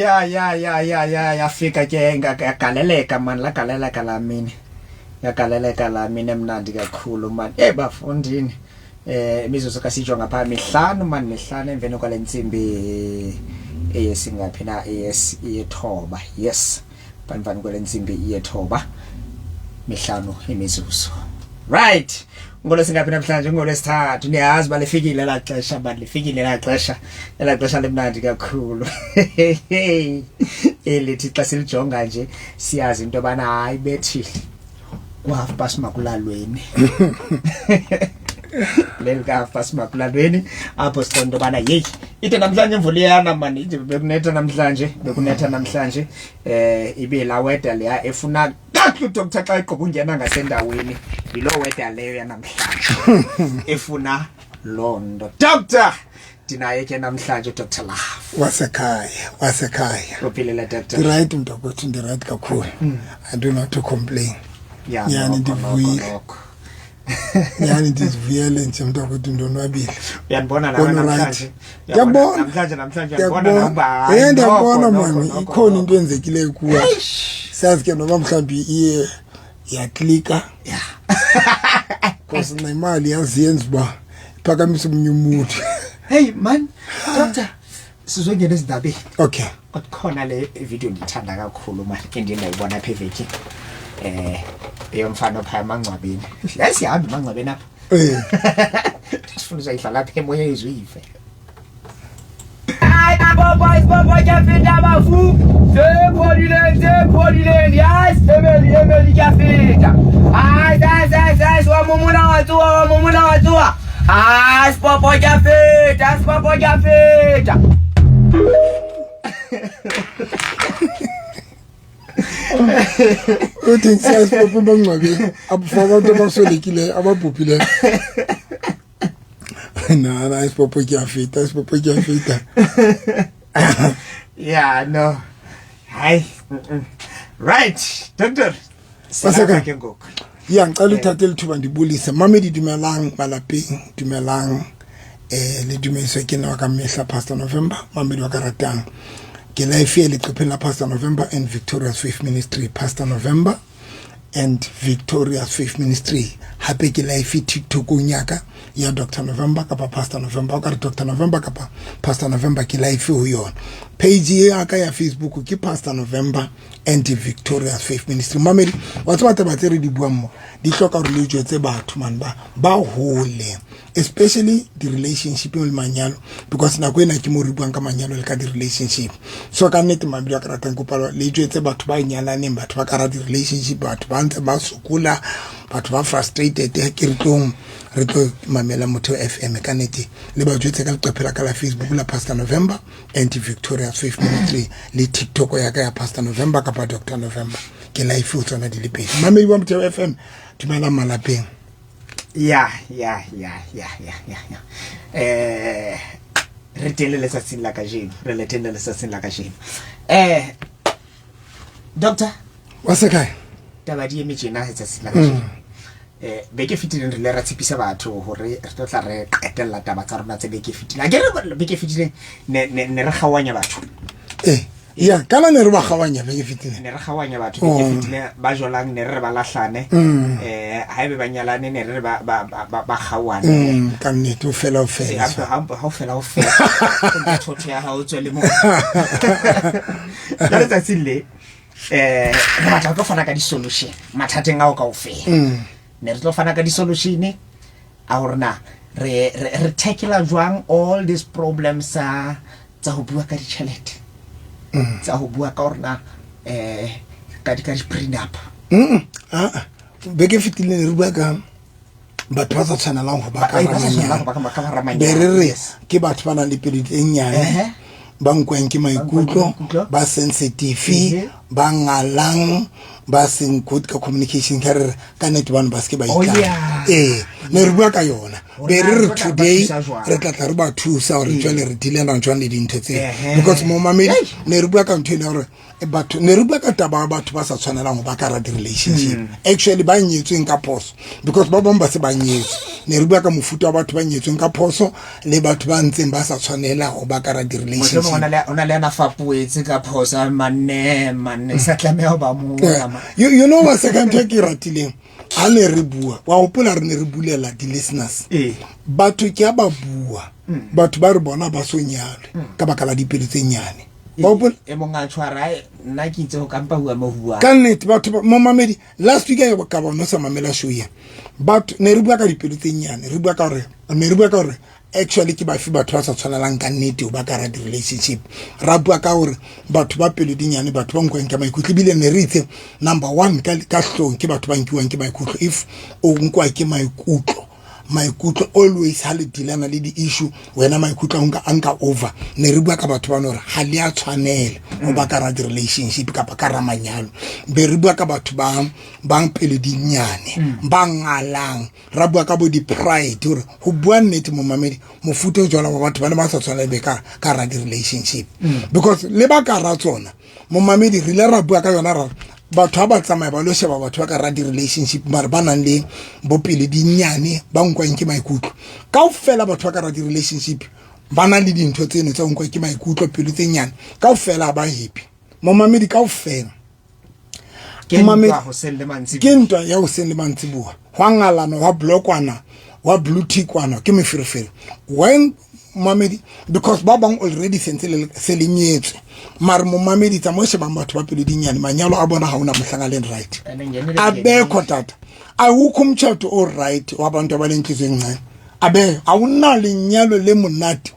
Ya ya ya ya ya yafika ke yagaleleka mani, lagaleleka laa mini, yagaleleka laa mini emnandi kakhulu mani. Eyi bafondini, imizuzu kasijonga phaa mihlanu mani, mihlanu emveni kwale ntsimbi eyesingaphi na, eyethoba. Yes, phambi kwale ntsimbi iyethoba, mihlanu imizuzu. Right, ngolwesingaphi namhlanje? Ngolwesithathu. Niyazi uba lifikile elaa xesha mani, lifikile elaa xesha, elaa xesha limnandi kakhulu elithi xa silijonga nje siyazi into yobana hayi bethile, ku-half past makulalweni. Leli ka-half past makulalweni apho siqonda into yobana yeyi, ide namhlanje imvula iyana mani, ide bekunetha namhlanje, bekunetha namhlanje. Ibe laa weather leya efuna kakuhle udoctor xa egqiba ungena ngasendaweni, yiloo weather leyo yanamhlanje efuna loo nto. Doctor ndinaye ke namhlanje, uDr Love. Wasekhaya, wasekhaya. Uphilile, doctor? Ndiright, mntakwethu, ndiright kakhulu. I do not to complain. Ya. Nyhani, noko, ndivuyile. Noko. Nyhani, ndizivuyele nje, mntakwethu, ndonwabile. Uyandibona nawe Bona namhlanje? right. Ndiyakubona. Namhlanje uyandibona Ndiyakubona. nawe uba hayi, Ndiyakubona noko, mani, noko, ikhona noko. into enzekileyo kuwe. Siyazi ke noba mhlawumbi iye yaklika, because nemali yazi yenza uba iphakamise omnye umuntu. Hey man, doctor, sizongena ezindabeni. Okay. Kodwa khona le video ndiyithanda kakhulu mani, endiye ndayibona apha evekini, eyomfana ophaa emangcwabeni. Yayi sihambe emangcwabeni apha. Sifuna uzayidlala apha emoyeni uyive. Ay, bobo, bobo, ke feta bafu. Tse phodileng, tse phodileng. Yes, emeli, emeli, ke feta. Ay, sai, sai, sai, wa momona wa tsoha, wa momona wa tsoha. Ay, popo ke feta, popo ke feta. Uthi siyasipopha emangcwabeni for abantu abaswelekileyo, ababhubhileyo. Nana, isipopo kuyafita, isipopo kuyafita. Yeah, no, hayi. Right, doctor. Waseka. Ke ngoku. Ya, ngicela uthathe lithuba ndibulise mamedi. Dumelang malapeng, dumelang. Le dumediswa ke nna wa ka mehla, Pastor November. Mamedi wa ka ratang, ke live leqepheng la Pastor November and Victorious Faith Ministry, Pastor November and Victorious Faith Ministry. Hape ke live TikTokong ya ka ya Dr November kapa Pastor November. O ka re Dr November kapa Pastor November, ke live ho yona. Page ya ka ya Facebook ke Pastor November and Victorious Faith Ministry. Mamedi wa tseba, taba tse re di buang mo di hloka hore le jwetse batho man, ba hole, especially di-relationship le manyalo, because nako ena ke mo re buang ka manyalo le ka di-relationship. So ka nnete, mamedi wa ka ratang, kopa le jwetse batho ba nyalaneng, batho ba ka ra di-relationship, batho ba ntse ba sokola, batho ba frustrated. Ke re tlong re tlo mamela Motheo FM. Ka nnete, le ba jwetse ka leqephe la ka la Facebook la Pastor November and Victorious Faith Ministry le TikTok ya ka ya Pastor November kapa Dr November. Ke live ho tsona di le pedi. Mamedi wa Motheo FM, dumelang malapeng. Ya. Re teng le letsatsing la kajeno, re le teng le letsatsing la kajeno. Doctor. Wa sekae? Taba di eme tjena letsatsing la kajeno. Beke e fetileng re ile ra tshepisa batho hore re tlo tla re qetella taba tsa rona tse beke e fetileng. Akere beke e fetileng ne re kgaohanya batho? Ya, kana ne re ba kgaohanya beke fetileng. Ne re kgaohanya batho beke e fetileng. Ba jolang ne re re ba lahlane, haebe ba nyalane ne re re ba kgaohane. Ka nnete, o fela o fela. Ha o fela o fela, o nke thotho ya hao o tswe le mo. Ka letsatsing le re batla ho tlo fana ka di-solution mathateng ao kaofela. Ne re tlo fana ka di-solution a hore na re tackle jwang all these problems tsa ho bua ka ditjhelete, tsa ho bua ka hore na ka di-prenup. Ah, beke e fetileng re bua ka batho ba sa tshwanelang ho ba ka Ba sa tshwanelang ho ba ka hara manyalo. Be re re ke batho ba nang le pelo e nyane, ba nkwang ke maikutlo, maikutlo. Ba sensitive. Ba ngalang, ba seng good ka communication, ka re ka nnete bano ba seke ba Oh, itlama. yeah. Ee, ne re bua ka yona, be re re Hore na re tla ba today thusa jwang. re tla tla re ba thusa gore jwale re dealana jwang le dintho tseo, Ehe. because momamedi, Ei. ne re bua ka ntho e le gore batho, ne re bua ka taba ya batho ba sa tshwanelang go ba ka ra di-relationship, actually ba nyetsweng ka phoso, because ba bangwe ba se ba nyetswe. Ne re bua ka mofuta wa batho ba nyetsweng ka phoso le batho ba ntseng ba sa tshwanela go ba ka ra Mohlomong di-relationship. o na le yana fapoetse ka phoso a manne manne sa tlameha ho ba mona ma. You know what, second ntho e ke e ratileng ha ne re bua, wa hopola re ne re bulela di-listeners? Ee. Batho ke a ba bua, batho ba re bona ba so nyalwe ka baka la dipelo tse nyane, ba hopola? E mong a tshwara, "Ai, nna ke itse ho kampa bua mo bua." Ka nnete batho momamedi, last week a ka bona o sa mamela show ya batho, ne re bua ka dipelo tse nyane, re bua ka hore ne re bua ka hore actually ke bafe batho ba sa tshwanelang ka nnete ho ba ka ra di-relationship. Ra bua ka hore batho ba pelo dinyane, batho ba nkwang ka maikutlo, ebile ne re itse number one ka hlong ke batho ba nkiwang ke maikutlo. If o nkwa ke maikutlo, maikutlo always ha le dealana le di-issue, wena maikutlo a nka, a nka over. Ne re bua ka batho bano hore ha le a tshwanela ho ba ka ra di-relationship kapa ka ra manyalo. Be re bua ka batho ba bang pelo dinyane, ba ngalang, ra bua ka bo di-pride, hore ho bua nnete momamedi, mofuta o jwalo wa batho ba ne ba sa tshwanela be ka ra di-relationship, because le ba ka ra tsona, momamedi, re ile ra bua ka yona, ra re batho ha ba tsamaya ba lo sheba batho ba ka ra di-relationship mare ba nang le bopele dinyane, ba nkwang ke maikutlo kaofela. Batho ba ka ra di-relationship ba na le dintho tseno tsa ho nkwa ke maikutlo, pelo tse nyane, kaofela ha ba happy, momamedi, kaofela. Ke Momamedi, ntwa hoseng le mantsiboya. Ke ntwa ya hoseng le mantsiboa, hwa ngalana, hwa blokwana, wa blue tickwana, ke meferefere when momamedi, because ba bang already sentse se le nyetswe. Mare momamedi, tsa mo shebang batho ba pelo dinyane, manyalo a bona ha ona mohlang a leng right. Ene ngenele. Abekho tata, awukho umtshato o-right wabantu abalenhliziyo encane, abe awunalo lenyalo le monate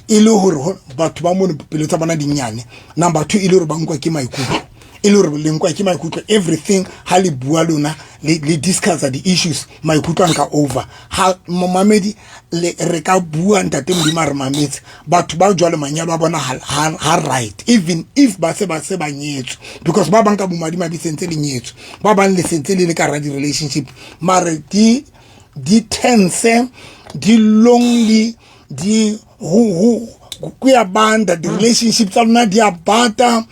e le hore batho ba mono pelo tsa bona dinyane. Number two, e le hore ba nkwa ke maikutlo, e le hore le nkwa ke maikutlo everything ha le bua lona, le discussa di-issues, maikutlo a nka over. Ha momamedi le re ka bua, ntate Modimo a re mametse, batho ba jwalo manyalo a bona ha right, even if ba se ba nyetswe, because ba bang ka bomadimabe sentse le nyetswe, ba bang le sentse le le ka ra di-relationship, mare di tense, di lonely, di ho kuyabanda, di-relationship tsa lona di a bata,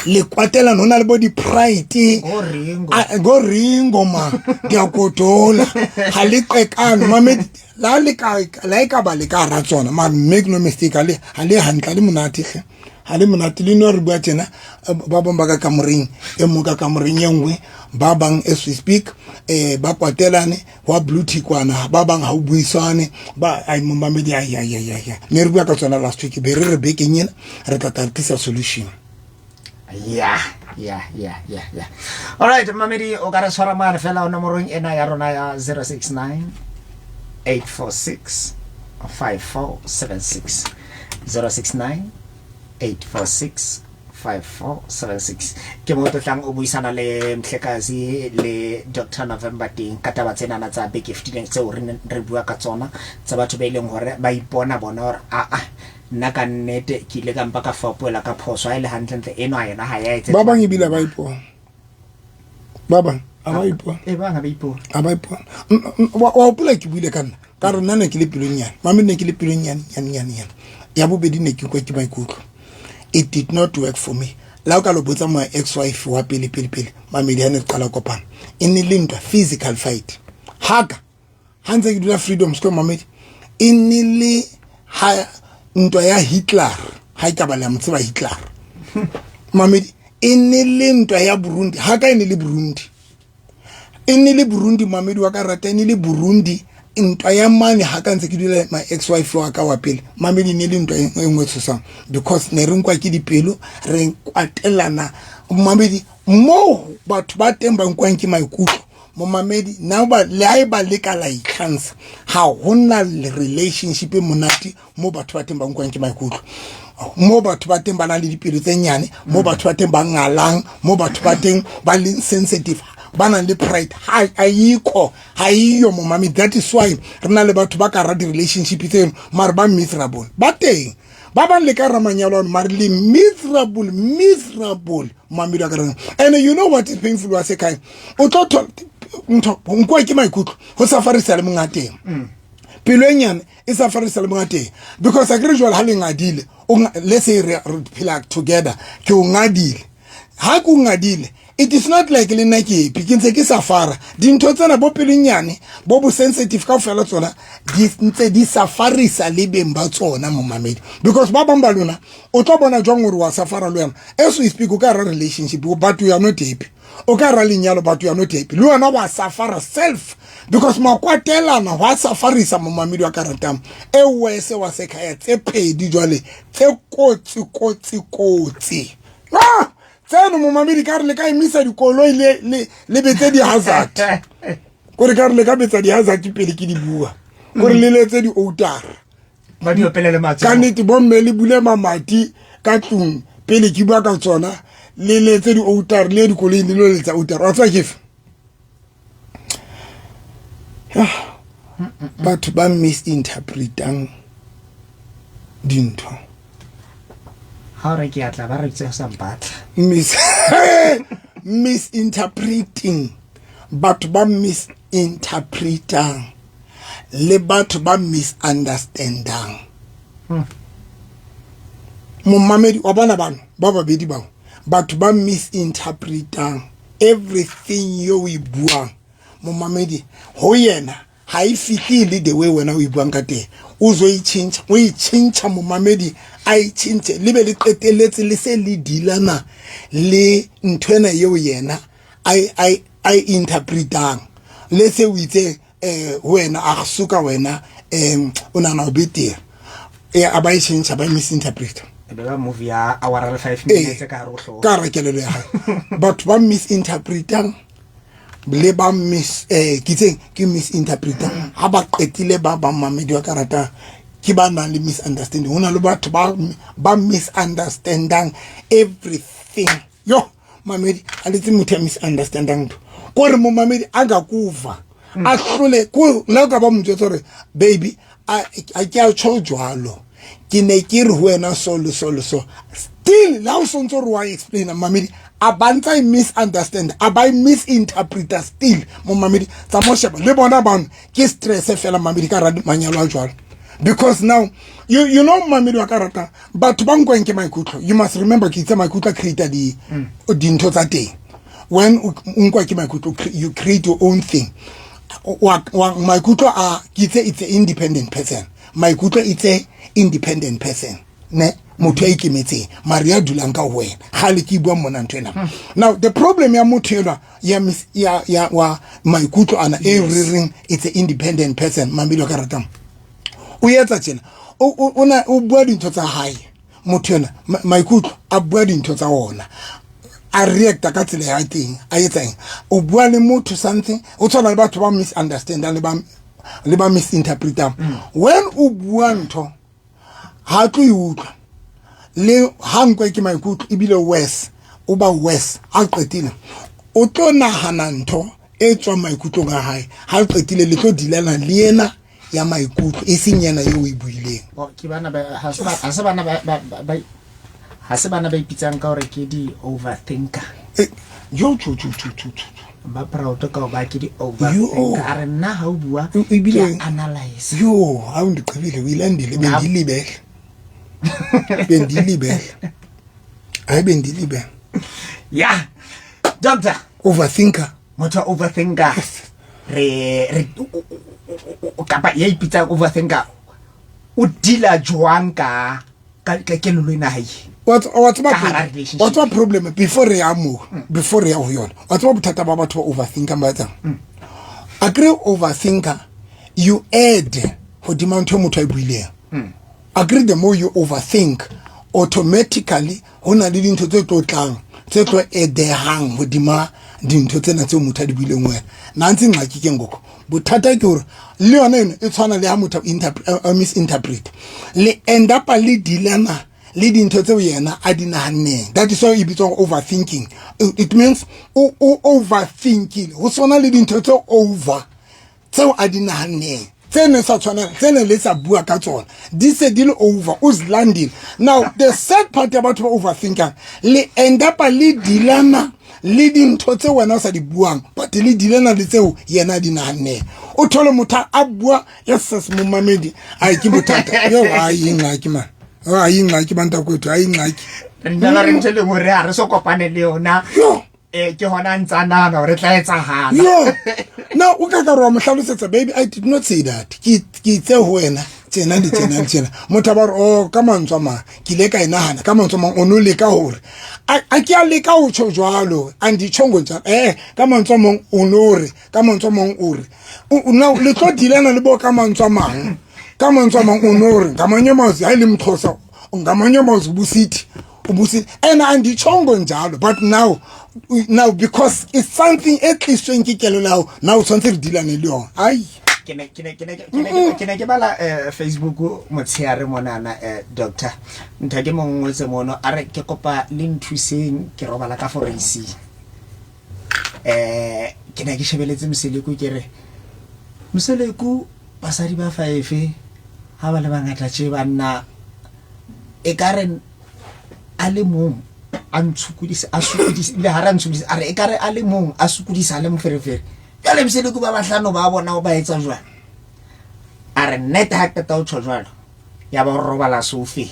le kwatelana, ho na le bo di-pride. Go Ringo. Go Ringo ma diakotola ha le qekane mamedi, la le ka la e ka ba le ka ra tsona, mare make no mistake, ha le hantle, ha le monate hle, ha le monate. Le no re bua tjena, ba bang ba ka kamoreng e mong, ka kamoreng e nngwe, ba bang as we speak ba kwatelane wa blue tickwana, ba bang ha o buisane ba ai momamedi, ai ai ai ai. Ne re bua ka tsona last week, be re re bekeng ena re tla tla re tlisa solution. Ya. Alright mamedi, o ka re tshwara mane fela o nomorong ena ya rona ya 069 846 5476, 069 846 5476. Ke mo tlotlang o buisana le Mhlekazi le Dr November teng ka taba tsenana tsa beke e fetileng tseo re neng re bua ka tsona, tsa batho ba e leng hore ba ipona bona hore aa, nna ka nnete ke ile ka mpa ka fapoela ka phoso, ha e le hantlentle enwa yena ha ya etse. Ba bang ebile ba ipona, ba bang a ba ipona. E bang ha ba ipona. A ba ipona. Wa hopola ke buile ka nna, ka re nna ne ke le pelong nyane, mame, ne ke le pelong nyane nyane nyane nyane. Ya bobedi, ne ke kwa ke maikutlo. It did not work for me. La o ka lo botsa my ex wife wa pele pele pele, mamedi, ha ne re qala kopana, e ne le ntwa, physical fight haka ha ntse ke dula Freedom Square, mamedi, e ne le ha ntwa ya Hitler, ha e ka ba le mo tseba Hitler, mamedi, e ne le ntwa ya Burundi haka, e ne le Burundi, e ne le Burundi, mamedi wa ka rata, e ne le Burundi, ntwa ya mane ha ka ntse ke dula my ex wife wa ka wa pele, mamedi, ne le ntwa e nngwe tshosang, because ne re nkwa ke dipelo, re kwatelana, mamedi, moo batho ba teng ba nkwang ke maikutlo, momamedi, na ba le ha e ba le ka la itlhantsha, ha hona le relationship e monate mo batho ba teng ba nkwang ke maikutlo, mo batho ba teng ba nang le dipelo tse nyane, mo batho ba teng ba ngalang, mo batho ba teng ba leng sensitive, ba nang le pride, ha ayikho, ha iyo, momami. That is why re na le batho ba ka ra di-relationship tseno mare ba miserable, ba teng. Ba bang le ka hara manyalo ano mare le miserable, miserable mamedi wa ka reng. And you know what is painful wa se kae? O tlo thola ntho nkoa ke maikutlo ho safarisa le monga teng. Pelo e nyane e safarisa le monga teng because a ke re jwale ha le ngadile, let's say re phela together, ke o ngadile. Ha ke o ngadile, it is not like le nna ke epi ke ntse ke safara dintho tsena bo pelonyane bo bo sensitive kaofela tsona di ntse di safarisa le beng ba tsona momamedi. Because ba bang ba lona o tlo bona jwang gore wa safara le wena as we speak, o ka ra relationship but you are not happy, o ka ra lenyalo but you are not happy, le wena wa safara self because makwatelana wa safarisa momamedi wa ka ratang e wese wa sekhaya tse pedi jwale tse kotsi kotsi kotsi. Ah, tseno momamedi ka re le ka emisa dikoloi le betse di-hazard, kore ka re le ka betsa di-hazard pele ke di bua, kore le letse di-outara ba di opelele matsoho. Ka nnete bomme le bule mamati ka tlung pele ke bua ka tsona, le letse di-outara le ye dikoloing le lo letsa outara. Wa tseba kefe? Batho ba misinterpretang dintho. Ha o re ke atla ba re tse sa mpatla. Misinterpreting, batho ba misinterpretang le batho ba misunderstandang. Momamedi wa bona bano ba babedi bao, batho ba misinterpretang everything yo o e buang momamedi, ho yena ha e fihle le the way wena o e buang ka teng, o zo e tjhentjha, o e tjhentjha momamedi, a e tjhentjhe le be le qetelletse le se le dilana le nthwena eo yena a e interpretang. Le se o itse ho wena a suka wena o nahana o betere, a ba e tjhentjha, ba e misinterpreta. E be ba movie ya hour le 5 minutes ka hare ho hlooho. Ka hara kelello ya hae. Batho ba misinterpretang le ba mis ke tseng ke misinterpretang ha ba qetile ba ba mamedi wa karata ke ba nang le misunderstanding. Ho na le batho ba misunderstandang everything. Yo mamedi a letse motho ya misunderstandang ntho kore momamedi a ka kuva a hlole ko le ka ba mo jwetsa hore baby a ke a tjho jwalo, ke ne ke re ho wena so le so le so, still la o sontso re wa explain mamedi a ba ntsa e misunderstand, a ba e misinterpreta still momamedi. Tsa mo sheba le bona bano ke stress fela mamedi ka ra manyalo a jwalo. Because now you know mamedi wa ka rata batho ba nkwang ke maikutlo. You must remember ke itse maikutlo a create di dintho tsa teng. When o nkwa ke maikutlo, you create your own thing. Wa maikutlo a ke itse it's an independent person. Maikutlo it's a independent person ne, motho ya ikemetseng mare ya dulang ka ho wena gale ke bua mona ntho ena. Now the problem ya motho enwa ya ya wa maikutlo ana e re reng it's an independent person mamedi wa ka ratang o etsa tjena, o bua dintho tsa hae motho ena maikutlo a bua dintho tsa ona a reacta ka tsela ya teng a etsa eng, o bua le motho something o tshwana le batho ba misunderstandang le ba misinterpretang. When o bua ntho ha tlo e utlwa le ha nkwe ke maikutlo ebile worse, o ba worse a qetile o tlo nahana ntho e tswang maikutlong a hae, ha qetile le tlo dilana le yena ya maikutlo e seng yena eo o e buileng. Ke bana ba ha se bana ba ha se bana ba ipitsang ka hore ke di overthinker. Jo jo jo jo jo. Ba proud ka ba ke di overthinker. A re nna ha o bua ke analyze. Yo, ha o ndiqhibile o ilandile bendilibele. Bendilibele. Hayi bendilibele. Yeah. Doctor, overthinker. Motho overthinker. Re kapa ya ipitsang overthinker o deala jwang ka kelello ena hae? Wa tseba problem before re ya moo, before re ya ho yona, wa tseba bothata ba batho ba overthinker ba etsang? A kry overthinker, you add hodima ntho e motho a e buileng. Agree, the more you overthink, automatically ho na le dintho tse tlo tlang tse tlo edehang hodima dintho tsena tseo motho a di buileng wena. Nantsi ngxaki ke ngoku, bothata ke hore le yona eno e tshwana le ha motho a misinterpret, le end up le dealana le dintho tseo yena a di nahanneng. That is why e bitswang overthinking. It means o overthinkile ho sona le dintho tse over tseo a di nahanneng. Tse ne sa tshwanela, tse ne le sa bua ka tsona, di se di le over, o zilandile. Now the sad part ya batho ba overthinkang, le end up le dilana le dintho tse wena o sa di buang, but le dilana le tseo yena a di nahanneng. O thole motho a bua ya ses momamedi, ai ke bothata yo, ai ingxaki man, ai ingxaki bantakwethu, ai ingxaki. Re nna re ntse le hore ha re so kopane le yona. Yo. Ke hona a ntse a nahana hore tla etsahala. Yo, na o ka ka re wa mo hlalosetsa, baby, I did not say that, ke itse ho wena tjena le tjena le tjena. Motho a ba re, oh, ka mantswe a mang ke ile ka e nahana, ka mantswe a mang o no leka hore a ke a leka ho tjho jwalo, anditjhongo njalo, ka mantswe a mang o no re, ka mantswe a mang o re. Now le tlo dealana le bo ka mantswe a mang, ka mantswe a mang o no re, ngamanye amazwi ha e le Mxhosa, ngamanye amazwi ubusithi ubusithi and anditjhongo njalo. But now because it's something e tlisweng ke kelello ya hao, now o tshwanetse re dealane le yona. Ai. Ke ne ke bala Facebook motshehare monana, doctor ntho ke mo ngotse mono, a re ke kopa le nthuseng, ke robala ka foreising. Ke ne ke shebeletse Moseleku, ke re Moseleku, basadi ba five ha ba le bangata tje, banna e ka re a le mong a ntshokodisa, a sokodisa, ebile ha re a ntshokodisa, a re e ka re a le mong a sokodisa le moferefere. Jwale Moseleku ba bahlano ba bona ba etsa jwang? A re nnete ha qeta ho tjho jwalo, ya ba o robala sofe,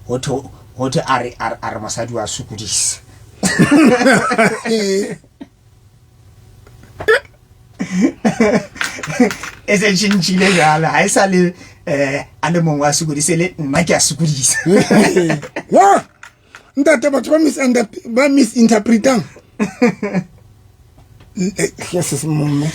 ho thwe a re mosadi wa sokodisa. E se tjhentjhile jwale, ha e sa le a le mong wa sokodisa, le nna ke a sokodisa. Wa ntate, batho ba misinterpretang. Yes, momme,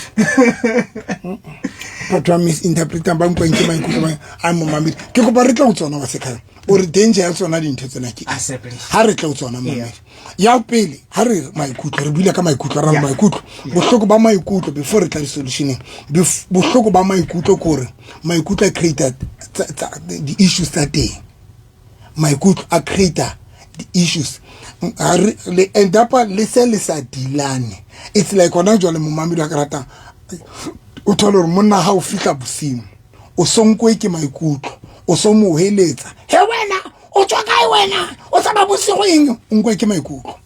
batho ba misinterpretang, ba nkwang ke maikutlo a momamedi. Ke kopa re tle ho tsona wa sekhaya, o re danger ya tsona dintho tsena ke Asepli. Ha re tle ho tsona, momamedi. Ya pele, ha re re maikutlo, re buile ka maikutlo, ra re maikutlo, bohloko ba maikutlo, before re tla di-solutioneng. Bohloko ba maikutlo ke hore maikutlo a create di-issues tsa teng. Maikutlo a create di-issues. Ha le end up le se le sa dealane. It's like hona jwale, momamedi wa ka ratang, o thole hore monna ha o fihla bosiu, o so nkwe ke maikutlo, o so mo heletsa, he wena o tswa kae, wena o tsamaya bosigo eng, o nkwe ke maikutlo.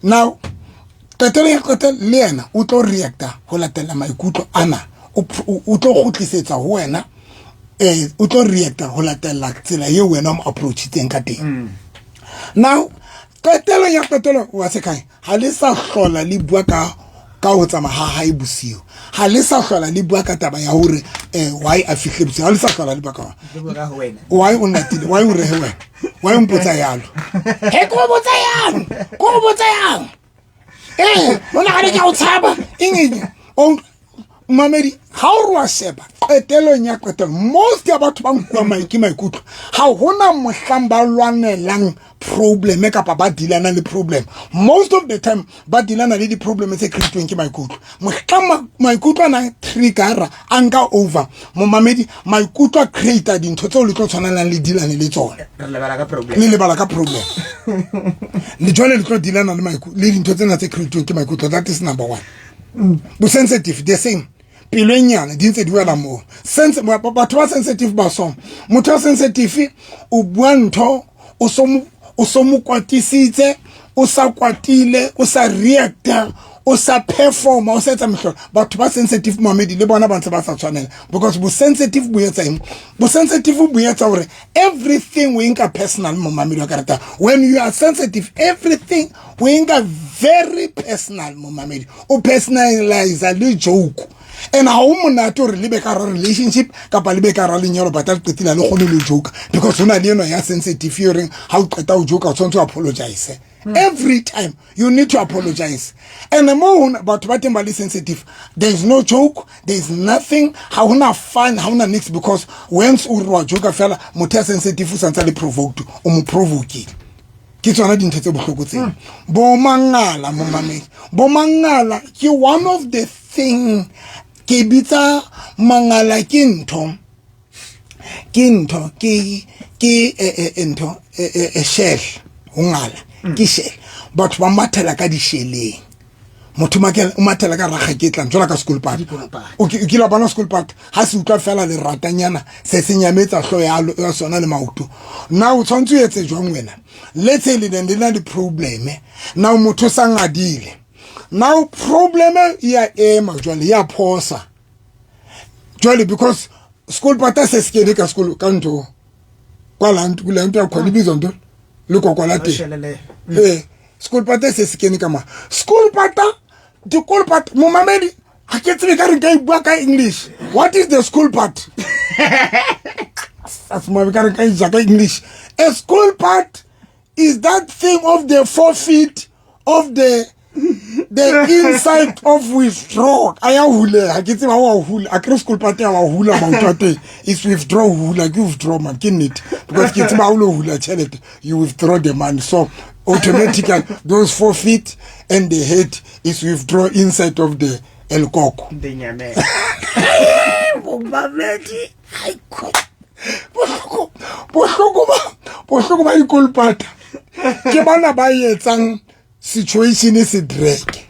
Now qetelo ya qetelo, le yena o tlo reacta ho latela maikutlo ana, o tlo kgutlisetsa ho wena, o tlo reacta ho latela tsela eo wena o mo approachitseng ka teng. Now qetelo ya qetelo wa sekhaya, ha le sa hlola le bua ka ho tsamaya ha hae bosiu, ha le sa hlola le bua ka taba ya hore why a fihle bosiu, ha le sa hlola le bua ka Le bua ka ho wena. Why o nnatile, why o rehe wena, why o mpotsa yalo, he ke o botsa yang, ke o botsa yang, o nagane ke a o tshaba eng eng o mamedi. Ha o re wa sheba qetelong ya qetelo, most ya batho ba nkuwang ke maikutlo, ha hona mohlang ba lwanelang problem kapa ba dealana le problem. Most of the time ba dealana le di-problem tse creatweng ke maikutlo. Mohlang maikutlo a na triggera, a nka over, momamedi, maikutlo a creata dintho tseo le tlo tshwanelang le dealane le tsona. Re lebala ka problem. Le lebala ka problem, le jwale le tlo dealana le dintho tsena tse creatweng ke maikutlo. That is number one. Bo sensitive, the same, pelo e nyane di ntse di wela moo. Batho ba sensitive ba so, motho wa sensitive o bua ntho o so mo kwatisitse, o sa kwatile, o sa reacta, o sa performa, o sa etsa mehlolo. Batho ba sensitive, mamedi, le bona ba ntse ba sa tshwanela, because bo sensitive bo etsa eng? Bo sensitive bo etsa hore everything o nka personal. Momamedi wa karata, when you are sensitive, everything o nka very personal. Momamedi, o personalize le joke, and ha o monate hore le be ka hara relationship kapa le be ka hara lenyalo, but le qetile le kgone le joke, because ho na le eno ya sensitive e reng ha o qeta ho joke, o tshwanetse o apologize. Every time you need to apologize. And mo batho ba teng ba le sensitive, there is no joke, there is nothing, ha hona fun, ha hona niks, because once o re wa joke fela, motho ya sensitive o santse a le provoked, o mo provokile. Ke tsona dintho tse bohloko tseo. Bo mangala, momamedi, bo mangala ke one of the thing ke bitsa mangala, ke ntho ke ntho shell. Ho ngala ke shell, batho ba mathela ka disheleng. Motho o mathela ka raga ke tlang jwalo ka school part. O kile bona school part ha se utlwa fela leratanyana se se nyametsa hlo ya sona le maoto. Na o tshwanetse o etse jwang wena? Let's say le neng le na di-problem, now motho sa ngadile, now problem ya ema jwale, ya phosa jwale, because school pata se se kene ka sekolo ka ntho kwa la ntho la ntho ya khona ibizwa ntho lekoko la teng. Ee, school pata se se kene ka ma school pata, dikolo pata. Momamedi, ga ke tsebe ka re nka e bua ka English. What is the school part? Ka re ka e ja ka English. A school part is that thing of the 4 feet of the inside of withdraw a ya hulega. Ke tseba wa hula a kere school part ya wa hula maoto a teng is withdraw. Hula ke withdraw, man, ke nnete, because ke tseba o lo hula tšhelete, you withdraw the money. So automatically those 4 feet and the head is withdraw inside of the elkoko. Bomamedi, bohloko ba dikolopata ke bana ba etsang situation e se drag.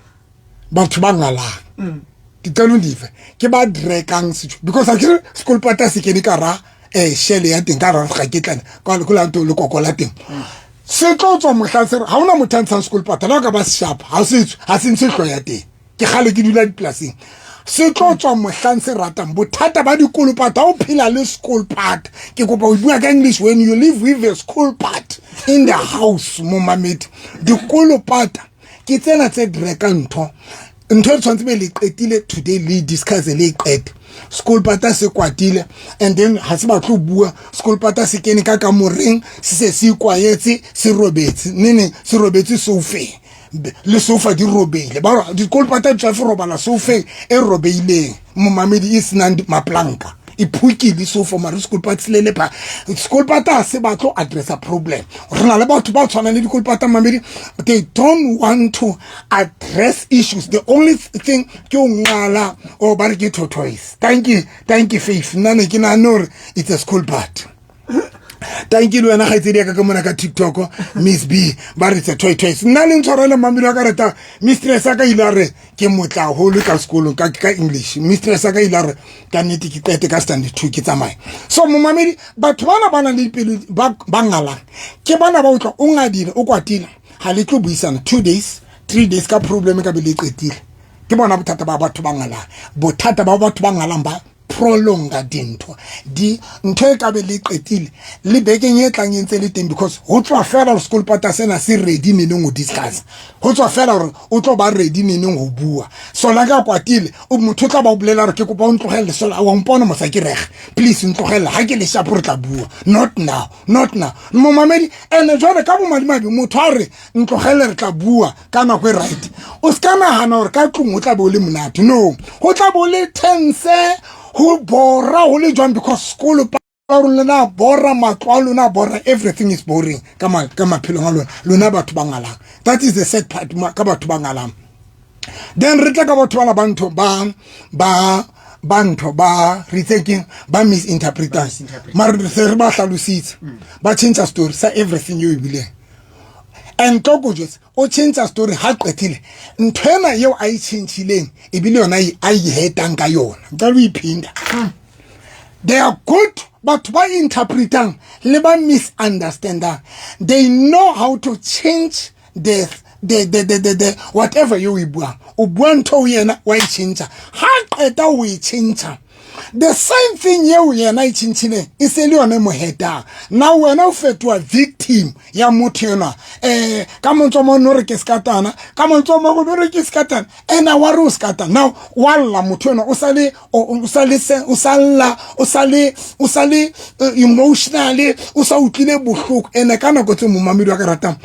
Batho ba ngalang diqalong dife ke ba dragang, because a kere sekolopata se kene ka ra shele ya teng ka ra ga ke tlana ka le ntho lekoko la teng se tlo tswa mohla se ga ona motho a ntshang sekolopata le ka ba sharp ha se tswe, ha se ntshe hlo ya teng. Ke kgale ke dula dipolasing, se tlo tswa mohlang se ratang. Bothata ba dikolopata, o phela le school part, ke kopa o bua ka English, when you live with a school part in the house, momamedi, dikolopata ke tsena tse dreka ntho. Ntho e tshwanetse be le qetile today, le discuss, le qete. School pata se kwatile and then ha se batle ho bua. School pata se kene ka kamoreng, se se se ikwaetse, se robetse nene, se robetse sofeng, le sofa di robehile. Ba dikolopata di tswa robala sofeng e robeileng, momamedi, e senang maplanka, e phukile sofa, mare sekolopata se lele pha. Sekolopata ha se batle ho addressa problem. Re na le batho ba tshwanang le dikolopata, mamedi, they don't want to address issues. The only thing ke o ngala o ba re ke tortoise. Thank you, thank you, Faith. Nna ne ke nahane hore it's a school part. Thank you le wena kgaitsedi ya ka ka mona ka TikTok, Miss B, ba re tse toy toys. Nna le ntshwarele, mamelo a ka reta. Mistress a ka ile a re ke motla haholo ka sekolong ka English. Mistress a ka ile a re ka nnete ke qete ka standard 2 ke tsamaye. So momamedi, batho bana ba nang le dipelo ba ngalang ke bana ba utlwa o ngadile, o kwatile, ha le tlo buisana 2 days, 3 days ka problem ka be le qetile. Ke bona bothata ba batho ba ngalang. Bothata ba batho ba ngalang, ba prolonga dintho. Di ntho e ka be le qetile le bekeng e tlang e ntse le teng, because ho tswa fela hore sekolopata sena se ready neneng ho discuss, ho tswa fela hore o tlo ba ready neneng ho bua. Sola ka kwatile, o motho o tla ba o bolela hore ke kopa o ntlogelle, sola wa mpona mosa ke rege, please ntlogelle, ha ke le shapo re tla bua, not now, not now, momamedi. Ene jwale ka bomadimabe motho a re ntlogelle re tla bua ka nako e right, o se ka nagana gore ka tlong o tla be o le monate. No, go tla bo le tense, go bora, go le jwang, because sekolo pa lona bora, matlo a lona bora, everything is boring ka maphelong a lona, lona batho ba ngalang. That is the sad part ka batho ba ngalang. Then re tla ka batho bana ba ntho ba ntho ba re itse keng, ba misinterpretang. Mare se re ba hlalositse, ba change story sa everything eo e bileng. And tlo ko jwetsa, o change story ha qetile ntho ena eo a e changileng, ebile yona a e hetang ka yona. Nka lo iphinda, they are good. Batho ba interpretang le ba misunderstandang, they know how to change the whatever you e buang. O bua ntho o yena wa e change, ha qeta o e change, the same thing eo yena e tšhintšhileng e se le yone mo hetang. Na wena o fetoha victim ya motho enwa. Ka mantswe a mangwe no re ke sekatana, ka mantswe a mangwe no re ke sekatana, ena wa re o sekatana. Now wa lla motho enwa, o sa lla, o sa le emotionally, o sa utlwile bohloko. Ene ka nako tse, momamedi wa ka ratang,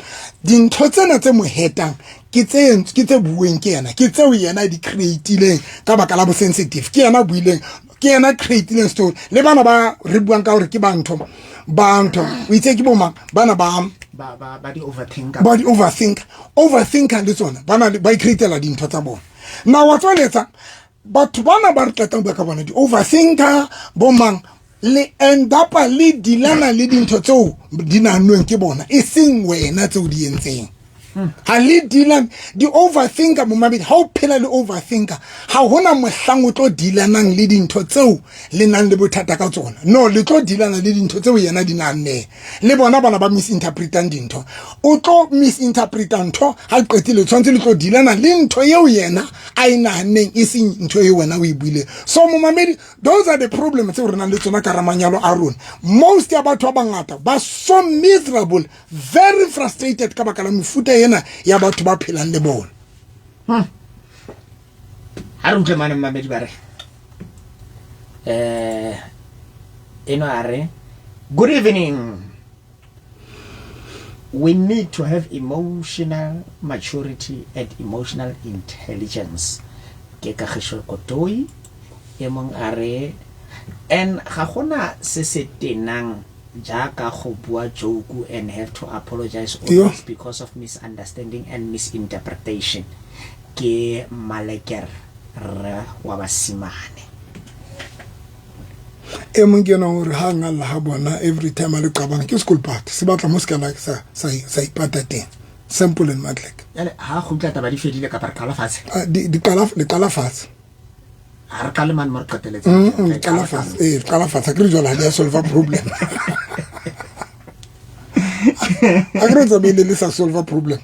dintho tsena tse mo hetang ke tse bueng ke yena, ke tseo yena di creatileng ka baka la bo sensitive. Ke yena buileng, ke yena creatileng story. Le bana ba re buang ka hore ke bantho o itse ke bomang bana ba Ba di overthinker. Ba di overthinker le tsona ba na ba icreatela dintho tsa bona. Na wa tswaletsa batho bana ba re qetang bua ka bona, di overthinker bomang, le end up le dilana le dintho tseo di nahanweng ke bona, e seng wena tseo di entseng. Ha le dealane di-overthinker, momamedi. Ha o phela le overthinker, ha hona mohlang o tlo dealanang le dintho tseo le nang le bothata ka tsona. No, le tlo dealana le dintho tseo yena di nahanneng, le bona bana ba misinterpretang dintho. O tlo misinterpreta ntho, ha qetile tshwanetse le tlo dealana le ntho eo yena a e nahanneng, e seng ntho eo wena o e buileng. So momamedi, those are the problems tseo re nang le tsona ka manyalo a rona. Most ya batho ba bangata ba so miserable, very frustrated, ka baka la mefuta ena ya batho ba phelang le bona. Ha re utlwe mane, mmamedi, ba re eno a re, "Good evening. We need to have emotional maturity and emotional intelligence." Ke Kagišo Kotoi. E mong a re, "And ga gona se se tenang jaaka go bua joke and have to apologize always because of misunderstanding and misinterpretation." Ke Maleker rre wa basimane. E mong ke yona hore ha ngalla ha bona every time a le qabang ke school part se batla mo se ka la sa ipata teng, simple and matlek. Jale ha gutla taba di fedile kapa re qala fatshe? Ah, di qala, le qala fatshe. Ha re qale mane mo re qeteletse. Qala fatshe, ee, qala fatshe. Akere jwale ha di a solve problem, akere o tsamaile le sa solve problem,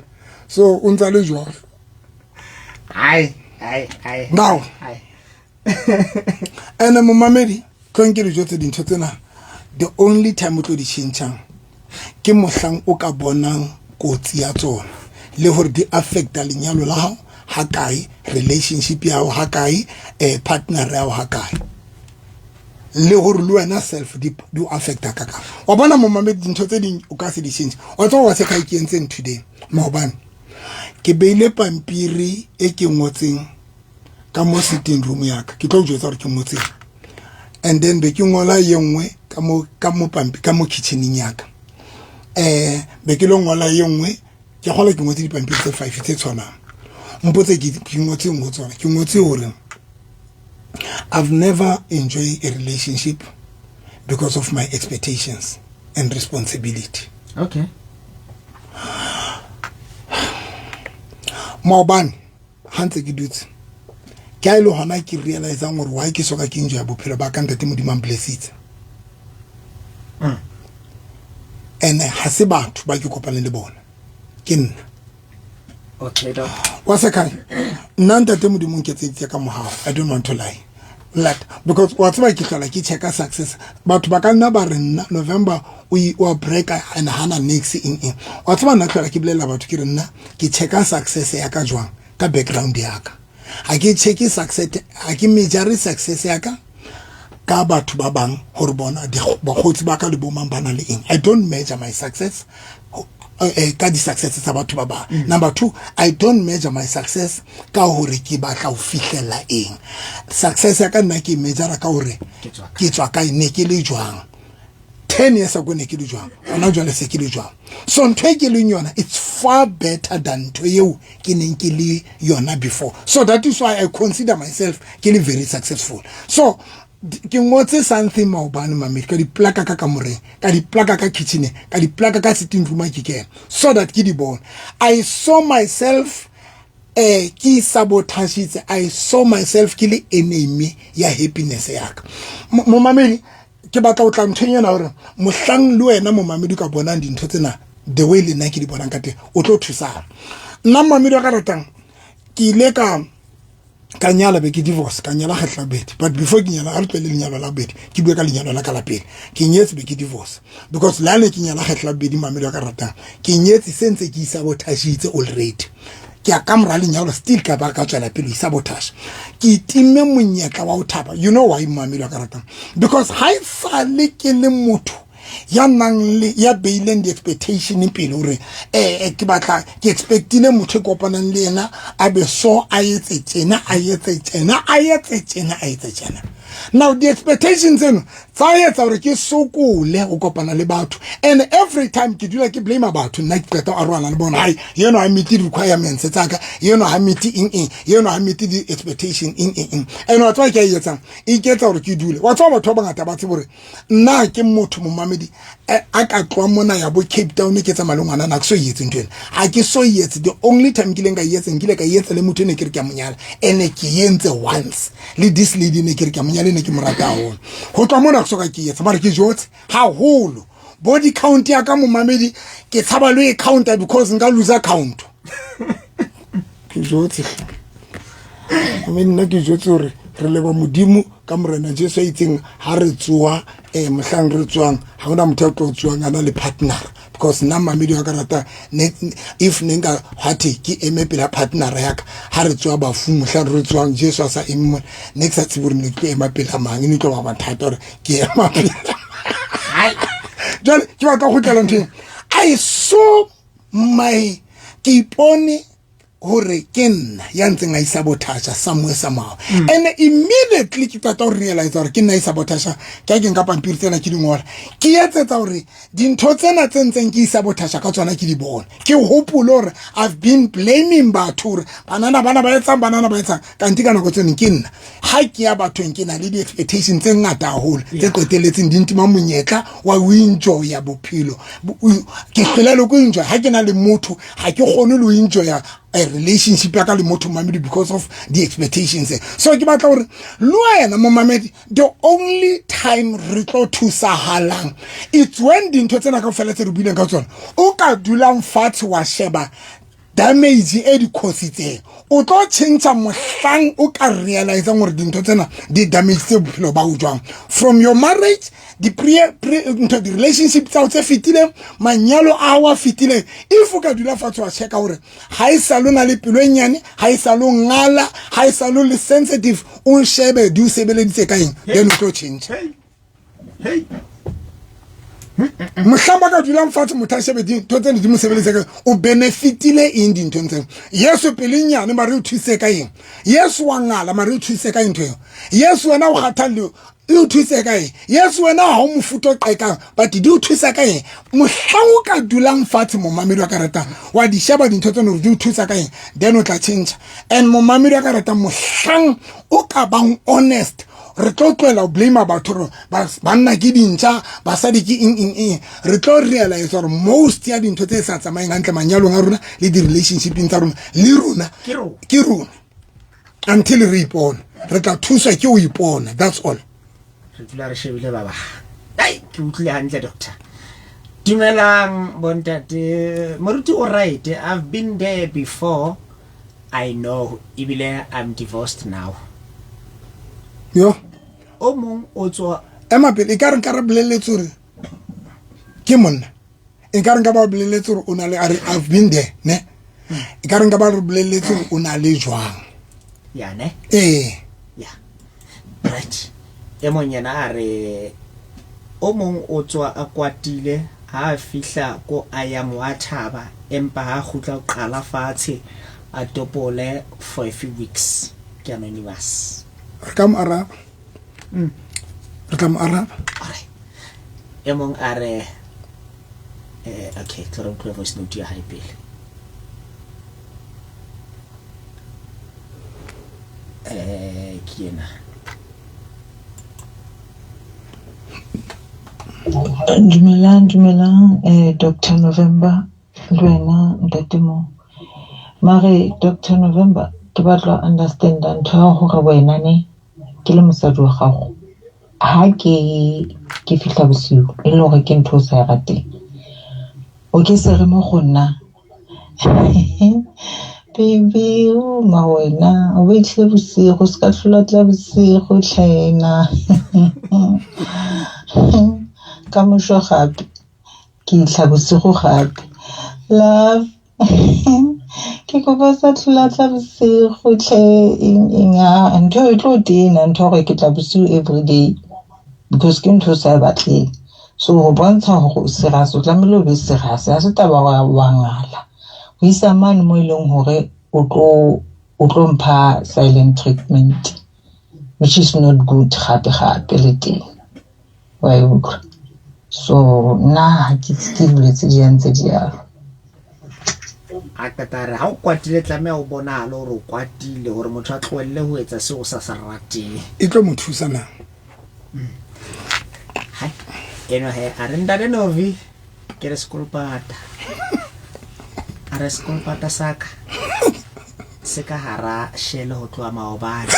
so o ntsa le jwalo. Ai ai ai. Now ai. Ene momamedi, tlong ke dijo tse dintho tsena, the only time o tlo di tjhentjhang ke mohlang o ka bonang kotsi ya tsona le hore di affecta lenyalo la hao ha kae, relationship ya hao ha kae, partner ya hao ha kae, le hore le wena self di o affecta ka kae. Wa bona momamedi, dintho tse ding o ka se di tjhentjhe. Wa tseba wa se ka ke entseng today? Maobane ke beile pampiri e ke ngotseng ka mo sitting room ya ka. Ke tlo o jwetsa hore ke ngotseng, and then be ke ngola ye nngwe ka mo pampi ka mo kitcheneng ya ka. Be ke lo ngola ye nngwe. Ke kgola ke ngotse dipampiri tse five tse tshwanang. Mpotse ke ngotseng ho tsona. Ke ngotse hore I've never enjoyed a relationship because of my expectations and responsibility. Maobane ha ntse ke dutse ke a ile hona ke realizang hore why ke soka ke enjoy bophelo ba ka. Ntate Modimo a mblessitse, and ha se batho ba ke kopane le bona, ke nna. Okay, doc. Wa sekhaya, nna ntate Modimo nketseditse ka mohao. I don't want to lie lat because wa tseba ke hlola ke checka success. Batho ba ka nna ba re nna November o a breaka and hana nix eng eng. Wa tseba nna hlola ke bolela batho ke re nna ke checka success ya ka jwang? Ka background ya ka. Ha ke checke success, ha ke measure success ya ka ka batho ba bang hore bona bakgotsi ba ka le bomang ba na le eng. I don't measure my success ka di-success tsa batho ba bang. Number two, I don't measure my success ka hore ke batla ho fihlella eng. Success ya ka nna ke measure ka hore Ke tswa kae. Ke tswa kae, ne ke le jwang 10 years ago, ne ke le jwang hona jwale, se ke le jwang. So ntho e ke leng yona, it's far better than ntho eo ke neng ke le yona before. So that is why I consider myself ke le very successful. So ke ngotse something maobane, mamedi, ka diplaka ka kamoreng, ka diplaka ka kitcheneng, ka diplaka ka sitting room ha ke kena, so that ke di bone. I saw myself ke sabotagitse. I saw myself ke le enemy ya happiness ya ka. Momamedi, ke batla ho tla nthong ena hore mohlang le wena momamedi ka bonang dintho tsena the way le nna ke di bonang ka teng, o tlo thusana. Nna momamedi wa ka ratang, ke ile ka nyala, be ke divorce, ka nyala kgetlo la bobedi. But before ke nyala, a re tlwele lenyalo la bobedi, ke bue ka lenyalo la ka la pele. Ke nyetse, be ke divorce, because le ha ne ke nyala kgetlo la bobedi, mamedi wa ka ratang, ke nyetse se ntse ke isabotagitse already. Ke ya ka mora lenyalo, still ka ba ka tswela pele ho isabotage, ke itimme monyetla wa ho thaba. You know why, mamedi wa ka ratang? Because ha e sale ke le motho ya nang le ya beileng di-expectation pele hore ke batla, ke expectile motho e kopanang le yena a be so, a etse tjena, a etse tjena, a etse tjena, a etse tjena. Now di-expectation tseno tsa etsa gore ke sokole go kopana le batho, and every time ke dula ke blame batho. Nna ke qeta go arohana le bona, hai yeno ha meet di-requirements tsaka, yeno ha meet eng eng, yeno ha meet di-expectation eng eng eng. And wa tseba ke a e etsang, e iketsa gore ke dule. Wa tseba batho ba bangata ba tsebe gore nna ke motho, momamedi, a ka tloa mona ya bo Cape Town ke tsamaya le ngwana. Na ke so e etse ntho ena, ha ke so e etse. The only time ke ileng ka e etsa, nkile ka e etsa le motho e ne ke re ke a monyala, ene ke entse once le this lady ne ke re ke a monyala, ne ke mo rata haholo. Ho tloha mona ke soka ke etsa, mare ke jotse haholo. Body count ya ka, momamedi, ke tshaba le e counta because nka lose count. Ke jotse mme nna ke jotse gore re leba Modimo ka Morena Jesu a itseng ha re tsoa, mohlang re tsoang, ha hona motho a tlo tsoang a na le partner. Because nna, mamedi wa ka rata, if ne nka hwathe ke eme pela partner ya ka ha re tsoa bafung, mohlang re tsoang, Jesu a sa eme mona, ne ke sa tsebe gore ne ke tlo ema pela mang. E ne tlo ba mathata gore ke ema pela. Jwale ke batla go kgutlela nthong. I saw my, ke ipone hore ke nna ya ntseng a isabotage somewhere somehow, and immediately ke qeta ho realize hore ke nna isabotage, ke a ke nka pampiri tsena ke di ngola, ke etsetsa hore dintho tsena tse ntseng ke isabotage ka tsona ke di bone, ke hopole hore I've been blaming batho hore banana bana ba etsang, banana ba etsang, kanti ka nako tseno ke nna. Ha ke ya bathong, ke na le di-expectation tse ngata haholo tse qetelletseng di ntima monyetla wa ho enjoya bophelo. Ke hlola le ko enjoy ha ke na le motho, ha ke kgone le ho enjoya a relationship ya ka le motho, mamedi, because of the expectations. So ke batla hore le wena, momamedi, the only time re tlo thusahalang, it's when dintho tsena kaofela tse re buileng ka tsona, o ka dulang fatshe wa sheba damage e di cause-itseng, o tlo tjhentjha mohlang o ka realisang gore dintho tsena di damage tse bophelo ba o jwang, from your marriage, di pre pre ntho, di-relationship tsa tse fetileng, manyalo a wa fetileng. If o ka dula fatshe wa checka gore ha e sa lona le pelo e nyane, ha e sa lo ngala, ha e sa lo le sensitive, o shebe di o sebeleditse ka eng, then o tlo tjhentjha. Mohlang ba ka dulang fatshe, motho a shebe dintho tsene di mo sebeleditse ka, o benefitile eng dinthong tseo. Yesu pelenyane, mare o thusitse ka eng? Yesu wa ngala, mare o thusitse ka eng ntho eo? Yesu wena o kgathalle, e o thusitse ka eng? Yesu wena ha o mofuta o qekang, but di o thusa ka eng? Mohlang o ka dulang fatshe, momamedi wa ka ratang, wa di sheba dintho tseno gore di o thusa ka eng, then o tla change. And momamedi wa ka ratang, mohlang o ka bang honest, re tlo tlohela ho blame batho gore banna ke dintja, basadi ke eng eng eng. Re tlo realize gore most ya dintho tse sa tsamayeng hantle manyalong a rona le di-relationshipeng tsa rona le rona, Ke rona. Ke rona. Until re ipona, re tla thuswa ke ho ipona, that's all. Re dula re shebile ba bang. Ai, ke utlwile hantle, doctor. Dumelang bontate. Moruti o right, I've been there before, I know, ebile I'm divorced now. Yo. O mong o tswa Ema pele, e ka re nka re boleletse gore ke monna, e ka re nka ba boleletse gore o na le, a re I've been there, ne, e ka re nka ba re boleletse gore o na le jwang. Ya, ne. Ee. Ya, right. E mong yena a re o mong o tswa a kwatile, ha a fihla ko a yang wa thaba, empa ha a kgutla o qala fatshe a topole for a few weeks. Ke anonymous. Re ka mo araba, re tla mo araba. Alright. E mong a re okay, tlo re utlwe voice note ya hae pele. Ke ena. Dumelang, dumelang, Dr. November le wena ntate mo. Mare Dr. November, ke batla ho understand-a ntho ya hore wena ne ke le mosadi wa gago, ha ke fihla bosiu e le hore ke ntho o sa e rateng, o ke se re mo go nna, baby, o ma wena o betlile bosigo, se ka tlhola tla bosigo tlhena. Ka moso gape ke itlha bosigo gape, love, ke kopa sa tlhola tla bosigo tlhe, eng eng. A ntho e tlo tena ntho ya hore ke tla bosiu everyday, because ke ntho o sa e batleng. So ho bontsha hore o serious, o tlamehile o be serious. Ha se taba wa ngala ho isa mane mo e leng hore o tlo mpha silent treatment. Which is not good gape gape le teng. Wa e utlwa? So nna ha ke itse ke dilo tse di yang tse di yalo. A qeta a re ha o kwatile tlameha o bonahale hore o kwatile hore motho a tlohelle ho etsa seo o sa se rateng. E tlo mo thusa na? Hai, eno he a re ntate Novi ke re sekolopata. A re sekolopata sa ka se ka hara shele ho tloha maobane.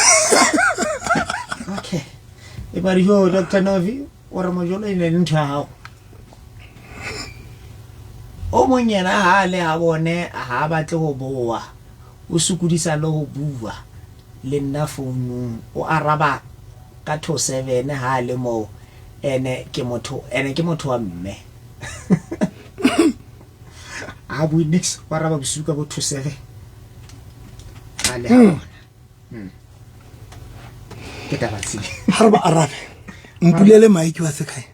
Okay. E ba re jo Dr. Novi o re mojolo e ne le ntho ya hao. O mong yena ha a le ha bone ha a batle ho boa. O sokodisa le ho bua le nna founung. O araba ka to seven ha a le moo ene ke motho ene ke motho wa mme. Ha bue nix, o araba bosiu ka bo to seven. Ha le ha bona. Ke taba tse. Ha re ba arabe. Mpulele maiki wa sekae.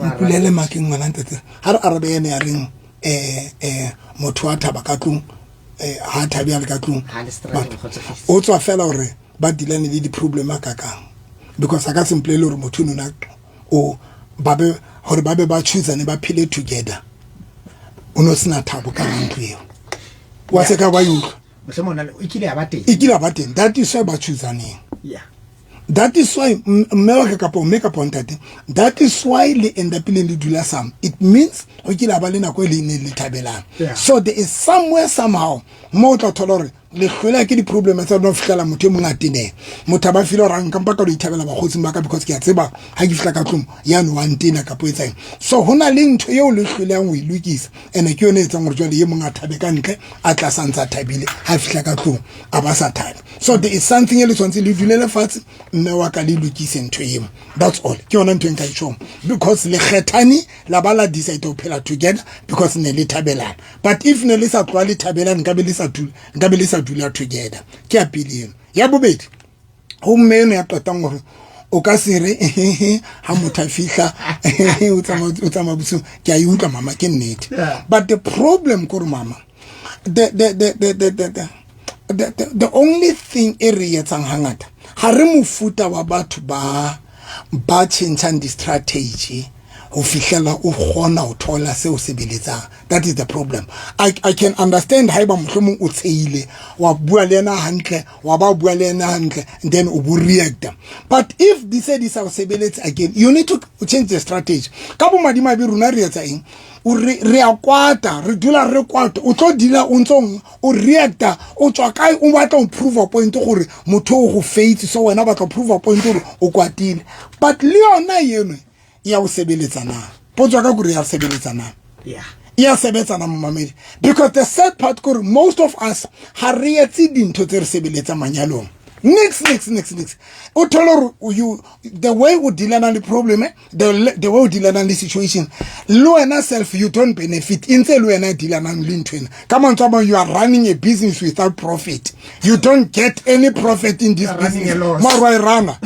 Mpulele maiki ngwana ntate. Ha re arabe ene ya reng eh motho wa thaba ka tlung ha thabe a le ka tlung. O tswa fela hore ba dilane le di-problem a kakang because a ka se mpolele hore motho nona o ba be hore ba be ba choosane ba phele together o no sena thabo ka ntlo eo wa se ka wa utlwa mohlomong e kile ya ba teng e kile ya ba teng that is why ba choosaneng yeah that is why mme wa ka kapa mme kapa ntate that is why le end up le le dula some it means go kile ba le nako e le ne le thabelang so there is somewhere somehow mo o tla thola hore le hlwela ke di-problem tsa lona ho fihlela motho e mong a teneng motho a ba file gore nka mpa ka lo ithabela bakgotsing ba ka because ke a tseba ha ke fihla ka tlong yane wa ntena kapo etsang so ho na le ntho eo le hlweleng ho e lokisa ene ke yone e etsang gore jwale e mong a thabe ka ntle a tla sa ntse a thabile ha fihla ka tlong a ba sa thabe so there is something e le tshwanetse le dulele fatshe mme wa ka le lokise ntho eo that's all ke yona ntho e nka e tjhong because le kgethane la ba la decide ho phela together because ne le thabelana but if ne le sa tloha le thabelane nkabe le sa dula nkabe le sa dula together ke ya pele eno ya bobedi ho mme eno ya qetang hore o ka se re ha motho a fihla o tsamaya bosiu ke a e utlwa mama ke nnete but the problem kore mama the only thing e re etsang hangata ha re mofuta wa batho ba ba tjhentjhang di-strategy ho fihlela o kgona ho thola seo sebeletsang. That is the problem. I can understand haeba mohlomong o tsheile wa bua le yena hantle wa ba bua le yena hantle and then o bo reacta but if di se di sa o sebeletse again you need to change the strategy. Ka bomadimabe rona re etsa eng? O re a kwata, re dula re kwata, o tlo dula o ntso o reacta o tswa kae o batla ho prove a point gore motho o go faitse so wena o batla ho prove a point gore o kwatile but le yona eno ya o sebeletsa na potso ka kore ya sebeletsa na yeah ya sebetsana momamedi because the sad part kore most of us ha re etse dintho tse re sebeletsang manyalong nix nix nix nix o thole gore you the way o dealana le problem the way o dealanang le situation le wena self you don't benefit e ntse le wena dealanang le ntho ena ka mantswe a mangwe you are running a business without profit you don't get any profit in this business mare wa e rana